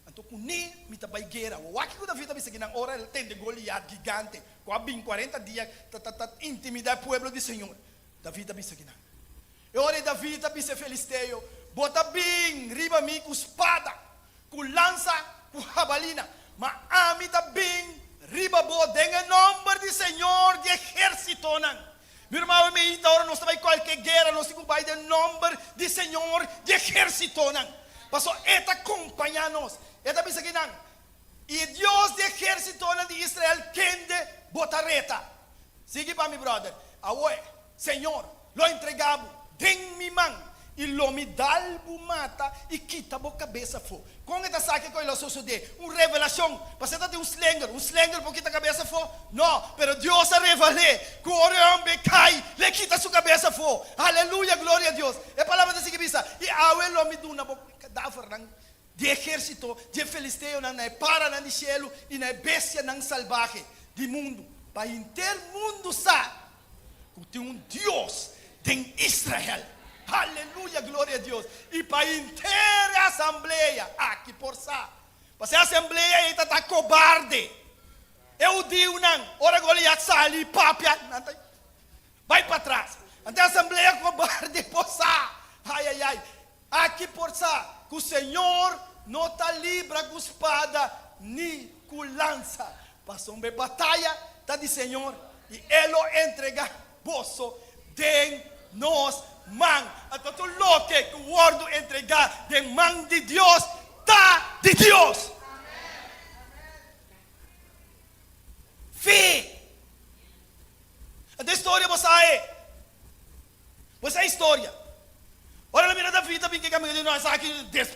Anto kuné mi ta bai guera. Wak kiko David a bisa kinan ora el a tende Goliat gigante ku a bin kuarenta dia ta ta ta intimidá e pueblo di Señor. David a bisa kinan. E ora ei David a bisa e filisteo, Bo ta bin riba mi ku spada, ku lansa, ku habalina, ma ami ta bin riba bo den e nòmber di Señor di ehérsitonan. Mi ruman, awe meita ora nos ta bai kualke guera, nos tin ku bai den nòmber di Señor di ehérsitonan, pasobra E ta kompañá nos. E ta bisa kinan, E Dios di ehérsitonan di Israel kende bo ta reta. Sigui pa mi, bròder. Awe, Señor lo entregá bo den mi man, i lo mi dal bo mata i kita bo kabes afó. Kon e ta sa kiko lo sosodé? Un revelashon. Pasobra ta tin un slenger. Un slenger por kita kabes afó? No, pero Dios a revel'é ku ora e hòmber kai, lo e kita su kabes afó. Aleluya, gloria a Dios! E palabra ta sigui bisa, I awe lo mi duna bo kadavernan di ehérsito di e filisteonan na e paranan di shelu i na e bestianan salbahe di mundu, pa henter mundu sa ku tin un Dios den Israel. Aleluya, gloria a Dios! I pa henter e asamblea aki por sa, pasobra e asamblea ei ta ta kobarde. E hudiunan, ora Goliat sali i papia, nan ta bai patras. Anto e asamblea kobarde por sa, ai, ai, ai, Aki por sa ku Señor no ta libra ku spada ni ku lansa, pasobra e bataya ta di Señor i E lo entregá boso den nos man. Anto tur loke ku wòrdu entregá den man di Dios ta di Dios. Fe. Anto e storia bo sa e. Pues e historia. Ora mi mira David ta bin ke kaminda di no esaki des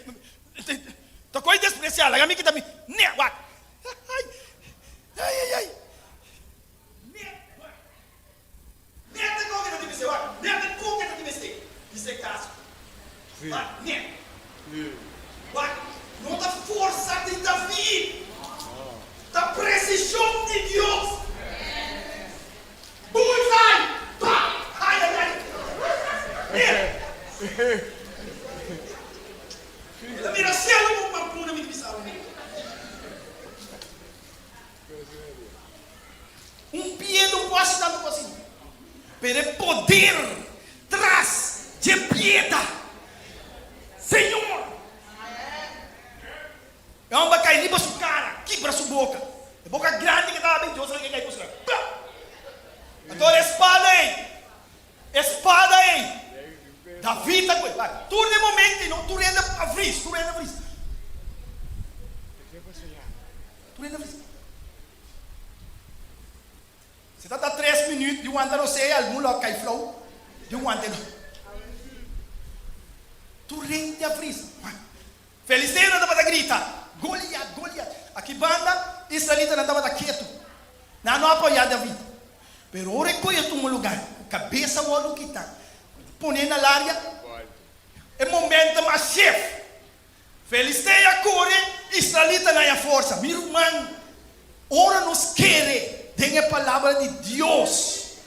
ta koi despresiá laga mi kita mi ne wak ai ai ai ai ne wak ne ta koke ta tin mester wak ne ta koke ta tin mester di se kaso wak ne wak no ta forsa di David ta presishon di Dios. Bullseye! Pa! Ai ai ai! Mira! El a mira cielo cu un pampuna mi ta bisa awe. Un piedra un cuasi tanto cu asina. Pero e poder tras dje piedra. Señor! E homber a kai riba su kara, kibra su boka. E boka grandi ke tabata bin, Dios a laga e kai ku su kara. Pla! Anto e spada ei, e spada ei, David a kohe. Tur den momento ei no, tur hende a vris, tur hende a vris. Tur hende a vris. Si ta ta tres minuut di wanta rosea, algun lo a kai flou di wanta e. Tur hende a vris. Filisteonan tabata grita, Goliat! Goliat! Aki banda, israelitanan tabata ketu. Nan no apoyá David. Pero ora e koe a tuma lugá, ku kabes a wòrdu kitá, pon'é na laria, e momento mas shef. Filisteo a kore, israelitanan a forsa. Mi ruman, ora nos kere den e Palabra di Dios,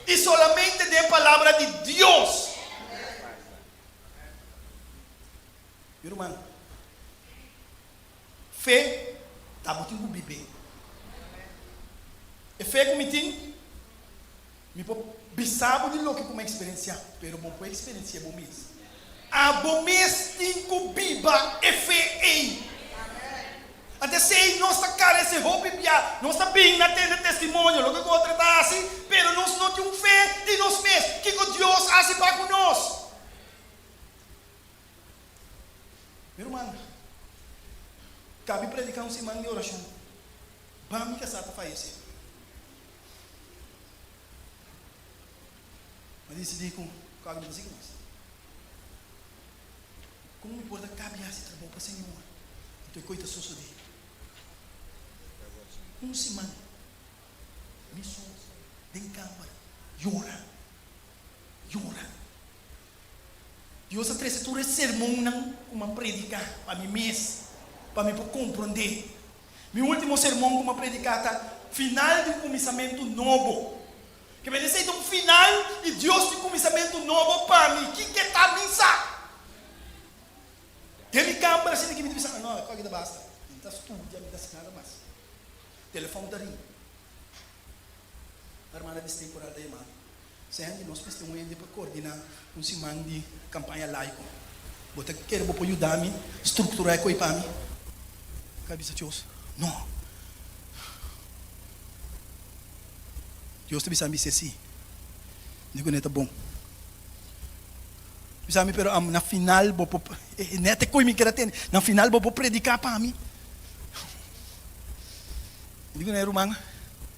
i solamente den e Palabra di Dios, Mi ruman, fe ta bo tin ku bib'é. E fe ku mi tin, mi por bisa bo di loke ku mi a eksperensiá, pero bo por eksperensi'é bo mes. Abo mes tin ku biba e fe ei. Anto esei nos ta karese hopi bia. Nos ta bin na tende testimonio loke ku otro ta hasi, pero nos no tin un fe di nos mes. Kiko Dios hasi pa ku nos? Mi ruman, kabi prediká un siman di orashon. Ba mi kasá ta fayesé. Mi a disidí ku kabi no ta sigui mas. Kon mi por ta kabi hasi trabou pa Señor anto e koi ta sosodé? Un siman mi so den kamber yora, yora. Dios a trese tur e sermonnan ku mi a prediká pa mi mes, pa mi por komprondé. Mi último sermon ku mi a prediká ta Final di un Kuminsamentu Nobo. Ke mester esei ta un final i Dios tin kuminsamentu nobo pa mi. Kiko ta mi sa? No, e kòki ta basta. Mi ta studia, mi ta hasi nada mas. Telefòn ta ring. Hermana di Stay Coral ta yama mi. Sandy, nos mester un hende pa koordiná un siman di kampaña laiko. Bo ta kere bo por yuda mi strukturá e koi pa mi? Ka bisa Dios, No. Dios ta bisa mi, Si. Mi ku ne ta bon. Bisa mi, pero na final bo por, e nèt e koi mi kere tende, na final bo por prediká pa mi. Mi di ku ne, Ruman,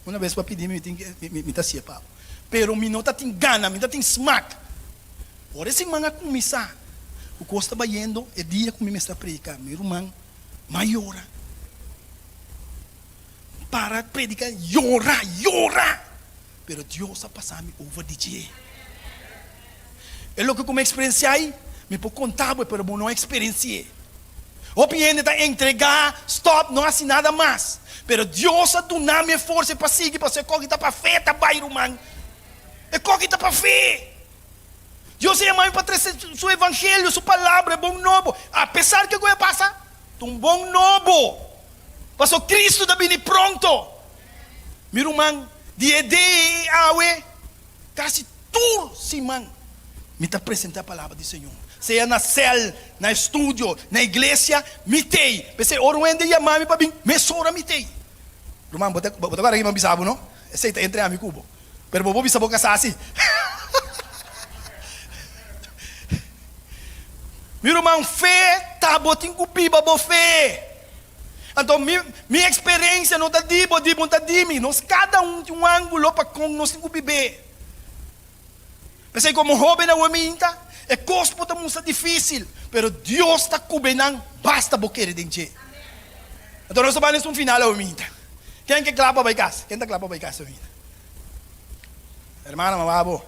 una bes bo a pidi mi, mi tin ke, mi ta hasié pa bo. Pero mi no ta tin gana, mi ta tin smak. Ora e siman a kuminsá, ku kos ta bayendo, e dia ku mi mester a prediká, mi ruman, mi a yora. Para prediká, yora, yora! Pero Dios a pasa mi over di dje. E loke ku mi eksperensiá ei, mi por konta bo, pero bo no a eksperensi'é. Hopi hende ta entregá, stòp, no hasi nada mas. Pero Dios a duna mi e forsa pa sigui, pasobra e koki ta pa fe ta bai, ruman. E koki ta pa fe. Dios a yama mi pa trese su evangelio, su palabra, e bon nobo. Apesar ke ku a pasa, ta un bon nobo. Pasobra Cristo ta bini pronto. Mi ruman, di e dia ei awe, kasi tur siman mi ta presentá e palabra di Señor. Sea na sèl, na estudio, na iglesia, mi t'ei. P'esei ora un hende yama mi pa bin, mesora mi t'ei. Ruman, bo ta bo ta kòrda ki mi a bisa bo, no? Esei ta entre ami ku bo. Pero bo por bisa bo kasá si. Mi ruman, fe ta bo tin ku biba bo fe. Anto mi mi eksperensia no ta di bo, di bo no ta di mi. Nos kada un tin un ángulo pa kon nos tin ku bib'é. P'esei komo hóben awe minta, e kos por ta mustra difísil, pero Dios ta kube nan basta bo kere den dje. Anto nos ta bai nes un final awe minta. Ken ke kla pa bai kas? Ken ta kla pa bai kas awe minta? Hermana, mama bo.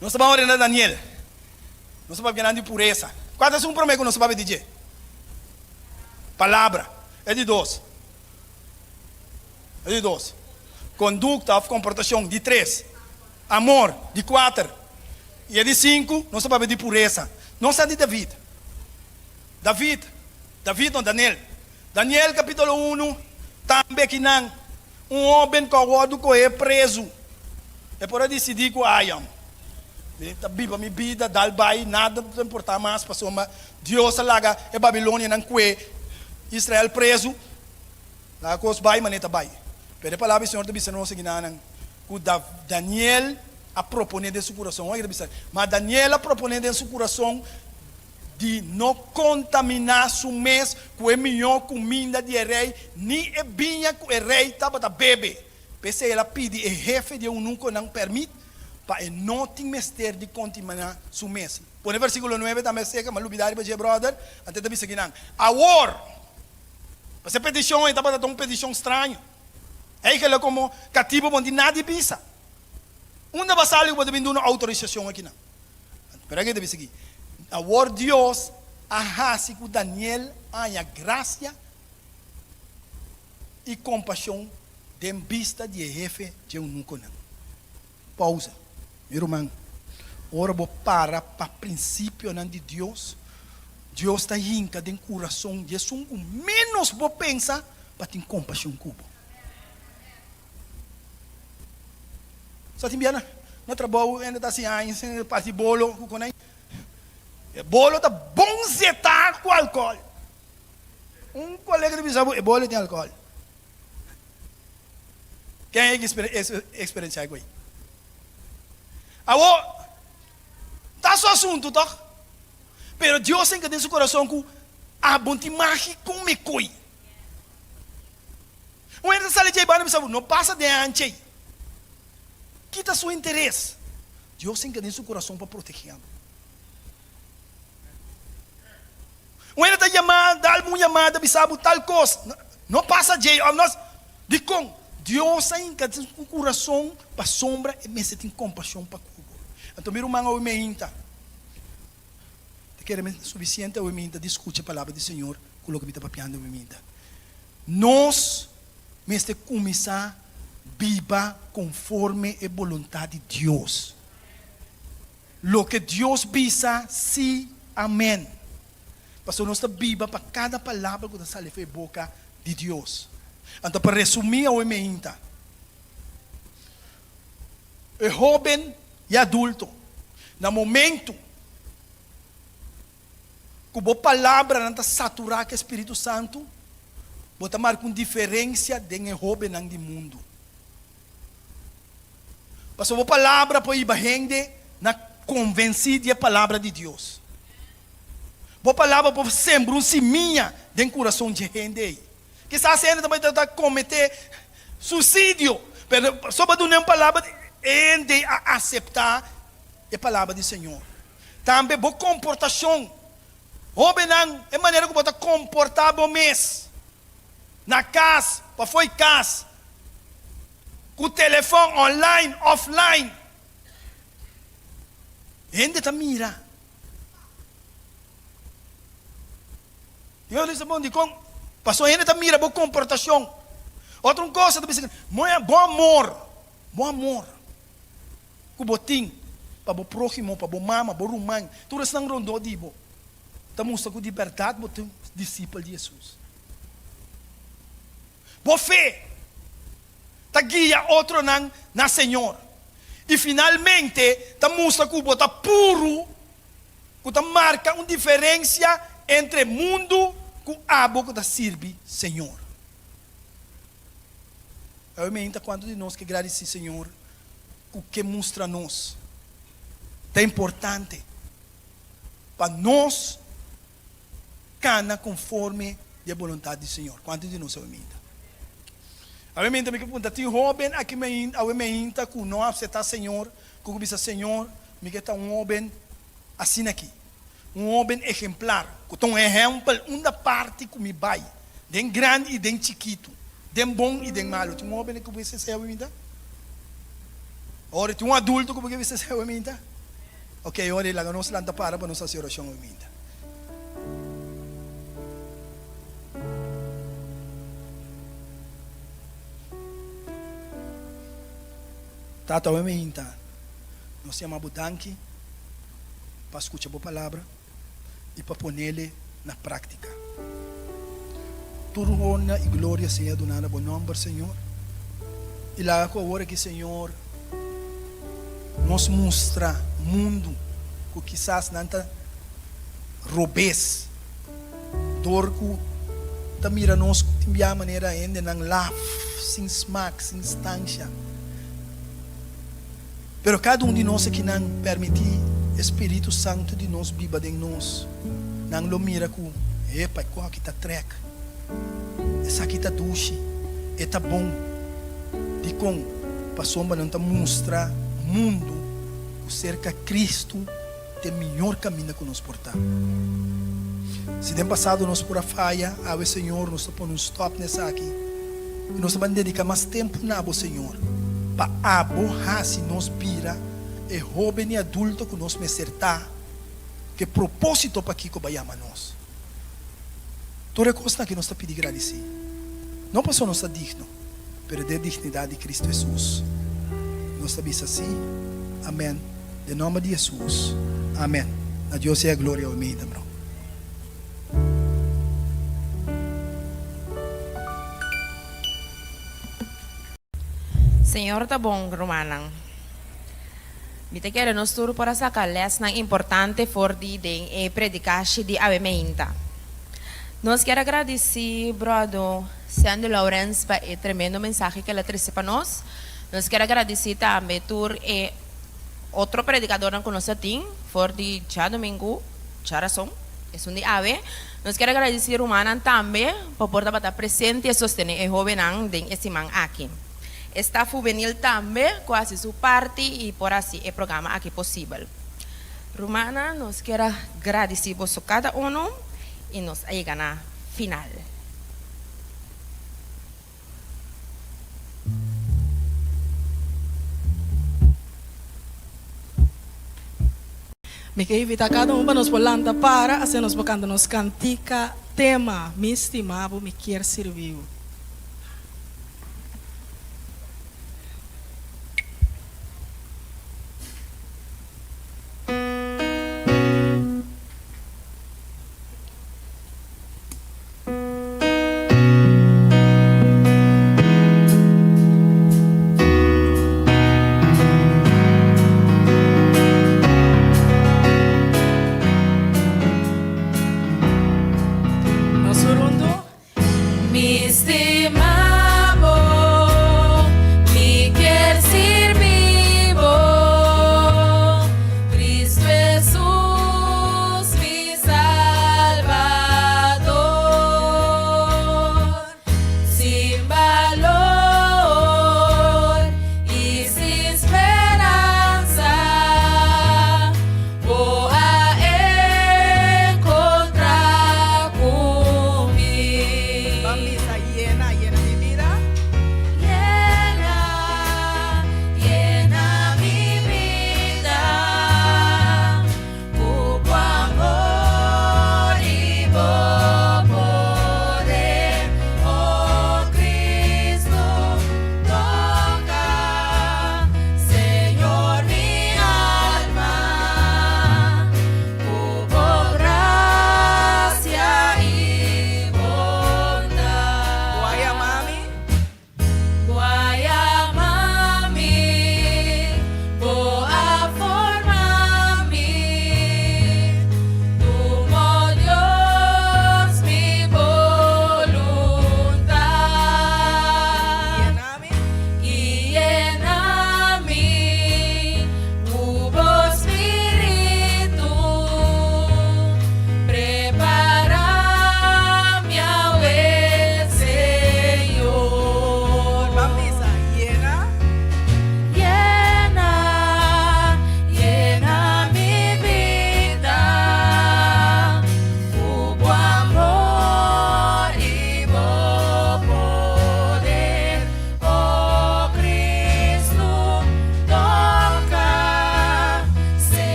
Nos ta bai ora na Daniel. Nos ta papia nan di puresa. Kua ta esun promé ku nos ta papia di dje? Palabra. E di dos. E di dos. Kondukta òf komportashon. Di tres. Amor. Di kuater. I e di sinku, nos ta papia di puresa. Nos sa di David. David, David no, Daniel. Daniel kapítulo unu, tambe kinan un hóben ku a wòrdu kohé prezu. E por a disidí ku ayam. Mi ta biba mi bida, dal bai, nada ta importá mas, pasobra Dios a laga e babilonianan kue Israel prezu. Laga kos bai manera ta bai. Pero e palabra di Señor ta bisa nos akinanan ku Daniel a proponé den su kurason. Wak e ta bisa, Ma Daniel a proponé den su kurason di no kontaminá su mes ku e mihó kuminda di e rei ni e biña ku e rei tabata bebe. P'esei el a pidi e hefe di e eunukonan pèrmit pa e no tin mester di kontaminá su mes. Pone versíkulo nuebe tambe aserka, mi a lubidá riba dje, bròder. Anto e ta bisa kinan, Awor! Pasobra e petishon ei tabata ta un petishon straño. Eigentlik komo katibu bo no tin nada di bisa. Unda bo a sali ku bo ta bin duna outorisashon akinan? Pero aki ta bisa aki, Awor Dios a hasi ku Daniel haña grasia i kompashon den bista di e hefe dje eunukonan. Pousa. Mi ruman, ora bo para pa prinsipionan di Dios, Dios ta hinka den kurason di esun ku ménos bo pensa pa tin kompashon ku bo. Sa tin bia na trabou hende ta hasi aña sin parti bolo ku konai. E bolo ta bon zetá ku alkòl. Un kolega ta bisa bo e bolo tin alkòl. Ken a eksperensiá ku ei? Awor, ta su asuntu tòg. Pero Dios a hinka den su kurason ku abo tin magi kome koi. Un hende ta sali djei banda bisa bo, no pasa den hanchi ei. Kita su interes. Dios hinka den su kurason pa protegé abo. Un hende ta yama, da algun yamada bisa bo tal kos, no pasa djei òf no. Dikon? Dios a hinka den su kurason pasobra e mester tin kompashon pa ku bo. Anto mi ruman awe meinta ta kere mi sufisiente awe meinta di skucha palabra di Señor ku loke mi ta papiando awe meinta. Nos mester kuminsá biba konforme e boluntat di Dios. Loke Dios bisa, sí. Amen. Pasobra nos ta biba pa kada palabra ku ta sali for e boka di Dios. Anto pa resumí awe meinta, e hóben i adulto, na momentu ku bo palabranan ta saturá ku e Spiritu Santu, bo ta marka un diferensia den e hóbennan di mundu. Pasobra bo palabra por hiba hende na konvensí di e palabra di Dios. Bo palabra por sembra un simia den kurason dje hende ei. Kisas e hende ta bai ta kometé suisidio, pero pasobra bo duna un palabra, e hende ei a aseptá e palabra di Señor. Tambe bo komportashon, hóbennan, e manera ku bo ta komportá bo mes na kas, pafó i kas, ku telefòn, online, offline, hende ta mira. Dios bisa bon dikon? Pasobra hende ta mira bo komportashon. Otro un kosa ta bisa bo amor, bo amor ku bo tin pa bo próhimo, pa bo mama, bo ruman, tur esnan rondó di bo, ta mustra ku di bèrdat bo ta un disipel di Hesus. Bo fe ta guia otronan na Señor i finalmente ta mustra ku bo ta puru, ku ta marka un diferensia entre mundu ku abo ku ta sirbi Señor. Awe meinta kuantu di nos ke gradisí Señor ku ke mustra nos ta importante pa nos kana konforme di e boluntat di Señor. Kuantu di nos awe meinta? Awe meinta mi ke punta, tin hóben aki awe meinta ku no aseptá Señor, ku ku bisa, Señor, mi ke ta un hóben asina aki, un hóben ehemplar, ku ta un ehèmpel unda parti ku mi bai, den grandi i den chikitu, den bon i den malu. Tin un hóben ku bo bisa esei awe meinta? Ora tin un adulto ku bo ke bisa esei awe meinta? Ok, ora laga nos lanta para pa nos hasi orashon awe meinta. Tata awe meinta, nos yama bo danki pa skucha bo palabra i pa ponele na práktika. Tur honra i gloria sea duná na bo nòmber, Señor. I laga ku awor aki, Señor, nos mustra mundu ku kisas nan ta robes dor ku ta mira nos ku tin bia manera hendenan laf, sin smak, sin stansha. Pero kada un di nos akinan permití e Spiritu Santu di nos biba den nos, nan lo mira ku, Epa, e kòki ta trèk. Esaki ta dushi. E ta bon. Dikon? Pasobra nan ta mustra mundu ku serka Kristu ta e mihor kaminda ku nos por ta. Si den pasado nos por a faya, awe, Señor, nos ta pone un stòp na esaki i nos ta ban dediká mas tempu na Bo, Señor, pa Abo hasi nos bira e hóben i adulto ku nos mester ta, ku e propósito pakiko Bo a yama nos. Tur e kosnan aki nos ta pidi gradisí, no pasobra nos ta digno, pero den e dignidat di Kristu Hesus nos ta bisa sí, amèn, den nòmber di Hesus, amèn. Na Dios sea gloria awe meinta, bro. Señor ta bon, rumannan. Mi ta kere nos tur por a saka lèsnan importante for di den e predikashi di awe meinta. Nos kier a gradisí Bròder Sandy Lawrence pa e tremendo mensahe ku el a trese pa nos. Nos kier a gradisí tambe tur e otro predikadornan ku nos a tin for di djadumingu, djarason, esun di awe. Nos kier a gradisí rumannan tambe pa por tabata presente i a sostené e hóbennan den e siman aki. E staf hubenil tambe ku hasi su parti i por hasi e programa aki posibel. Rumannan, nos kier a gradisí boso kada uno i nos a yega na final. Mi ke invitá kada un pa nos por lanta para, asina nos por kanta nos kantika tema, Mi stima bo, mi kier sirbi bo.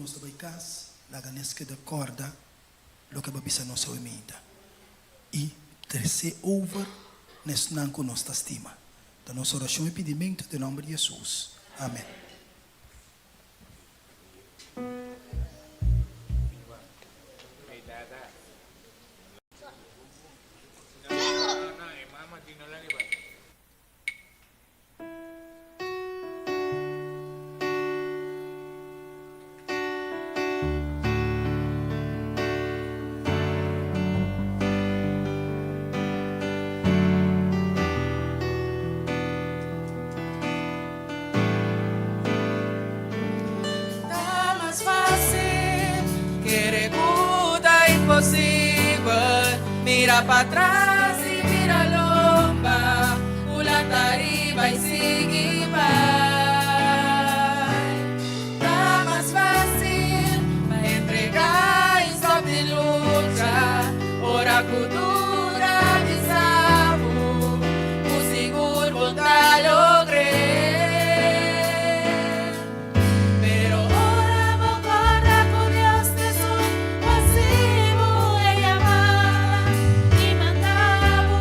nos ta bai kas, laga nes keda kòrda loke bo a bisa nos awe meinta i tres'é over na esnan ku nos ta stima. Ta nos orashon i pidimentu den nòmber di Hesus. Amèn. Ta mas fácil kere ku ta imposibel Mira patras i mira lomba Hulanta riba i sigui bai Ta mas fácil pa entregá i stòp di lucha Ora ku duda bisa bo ku sigur bo ta logr'é. Pero ora bo corda cu Dios ta esun cu haci bo e yamada y manda bo,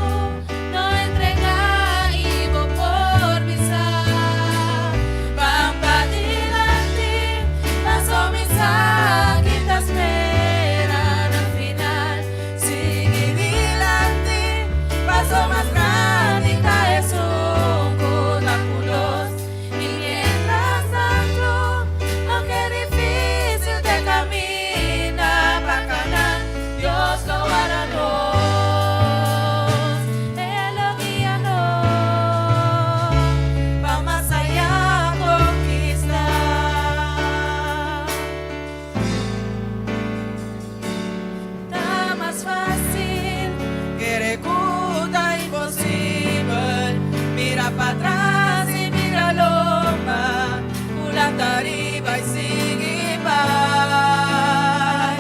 no entrega y bo por bisa, Ban padilanti, paso mi sa ki ta spera na final. Sigui dilanti, paso mas grandi ta esun cu ta cu nos. Y mientras tanto, aunke difícil te camina pa Canaán, Dios lo warda nos, El lo guia nos pa mas allá conquista. Ta mas fácil kere ku ta imposibel Mira patras i mira lomba Ku lanta riba i sigui bai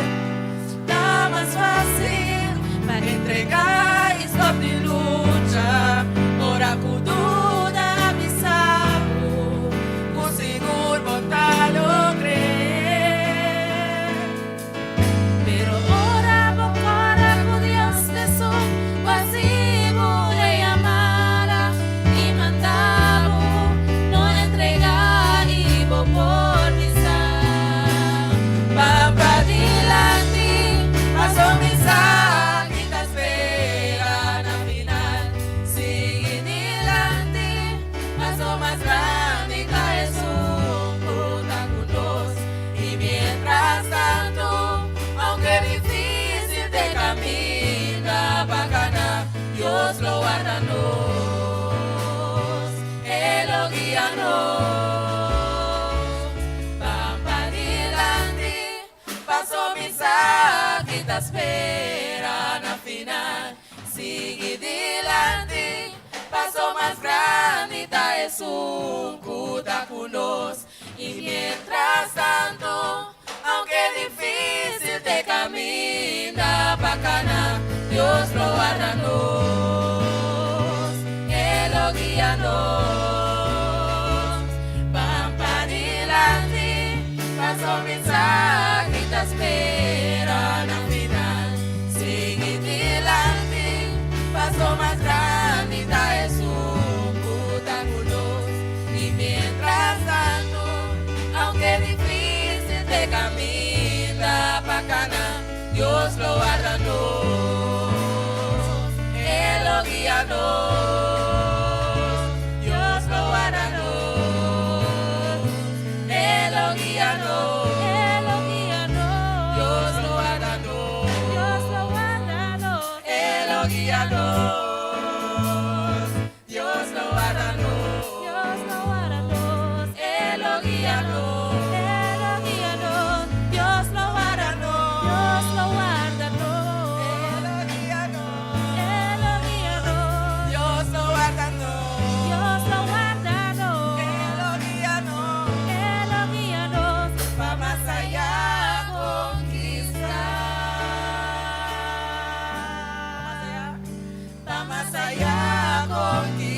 Ta mas fácil pa entregá i stòp di lucha Ora ku duda bisa bo ku sigur bo ta logr'é. Pero ora bo corda cu Dios ta esun cu haci bo e yamada y manda bo, no entrega y bo por bisa, Ban padilanti, paso mi sa ki ta spera na final. Sigui dilanti, paso mas grandi ta esun cu ta cu nos. Y mientras tanto, aunke difícil te caminda pa Canaán, Dios lo warda nos, E lo guia nos. Ban padilanti, paso mi sa ki ta spera na final. Sigui dilanti, paso mas grandi ta esun cu ta cu nos. Y mientras tanto, aunke difícil te caminda pa Canaán, Dios lo warda nos, E lo guia nos. Ban padilanti, paso mi sa ki ta spera na final. Sigui dilanti, paso mas grandi ta esun cu ta cu nos. Y mientras tanto, aunke difícil te caminda pa Canaán, Dios lo warda nos, E lo guia nos. Dios lo warda nos, E lo guia nos. E lo guia nos. Dios lo warda nos. Dios lo warda nos. E lo guia nos. Dios lo warda nos. Dios lo warda nos. E lo guia nos. E lo guia nos. Dios lo warda nos. Dios lo warda nos. E lo guia nos. E lo guia nos. Dios lo warda nos. Dios lo warda nos. E lo guia nos. E lo guia nos. Pa mas allá conquista. Pa mas allá. Pa mas allá conquista.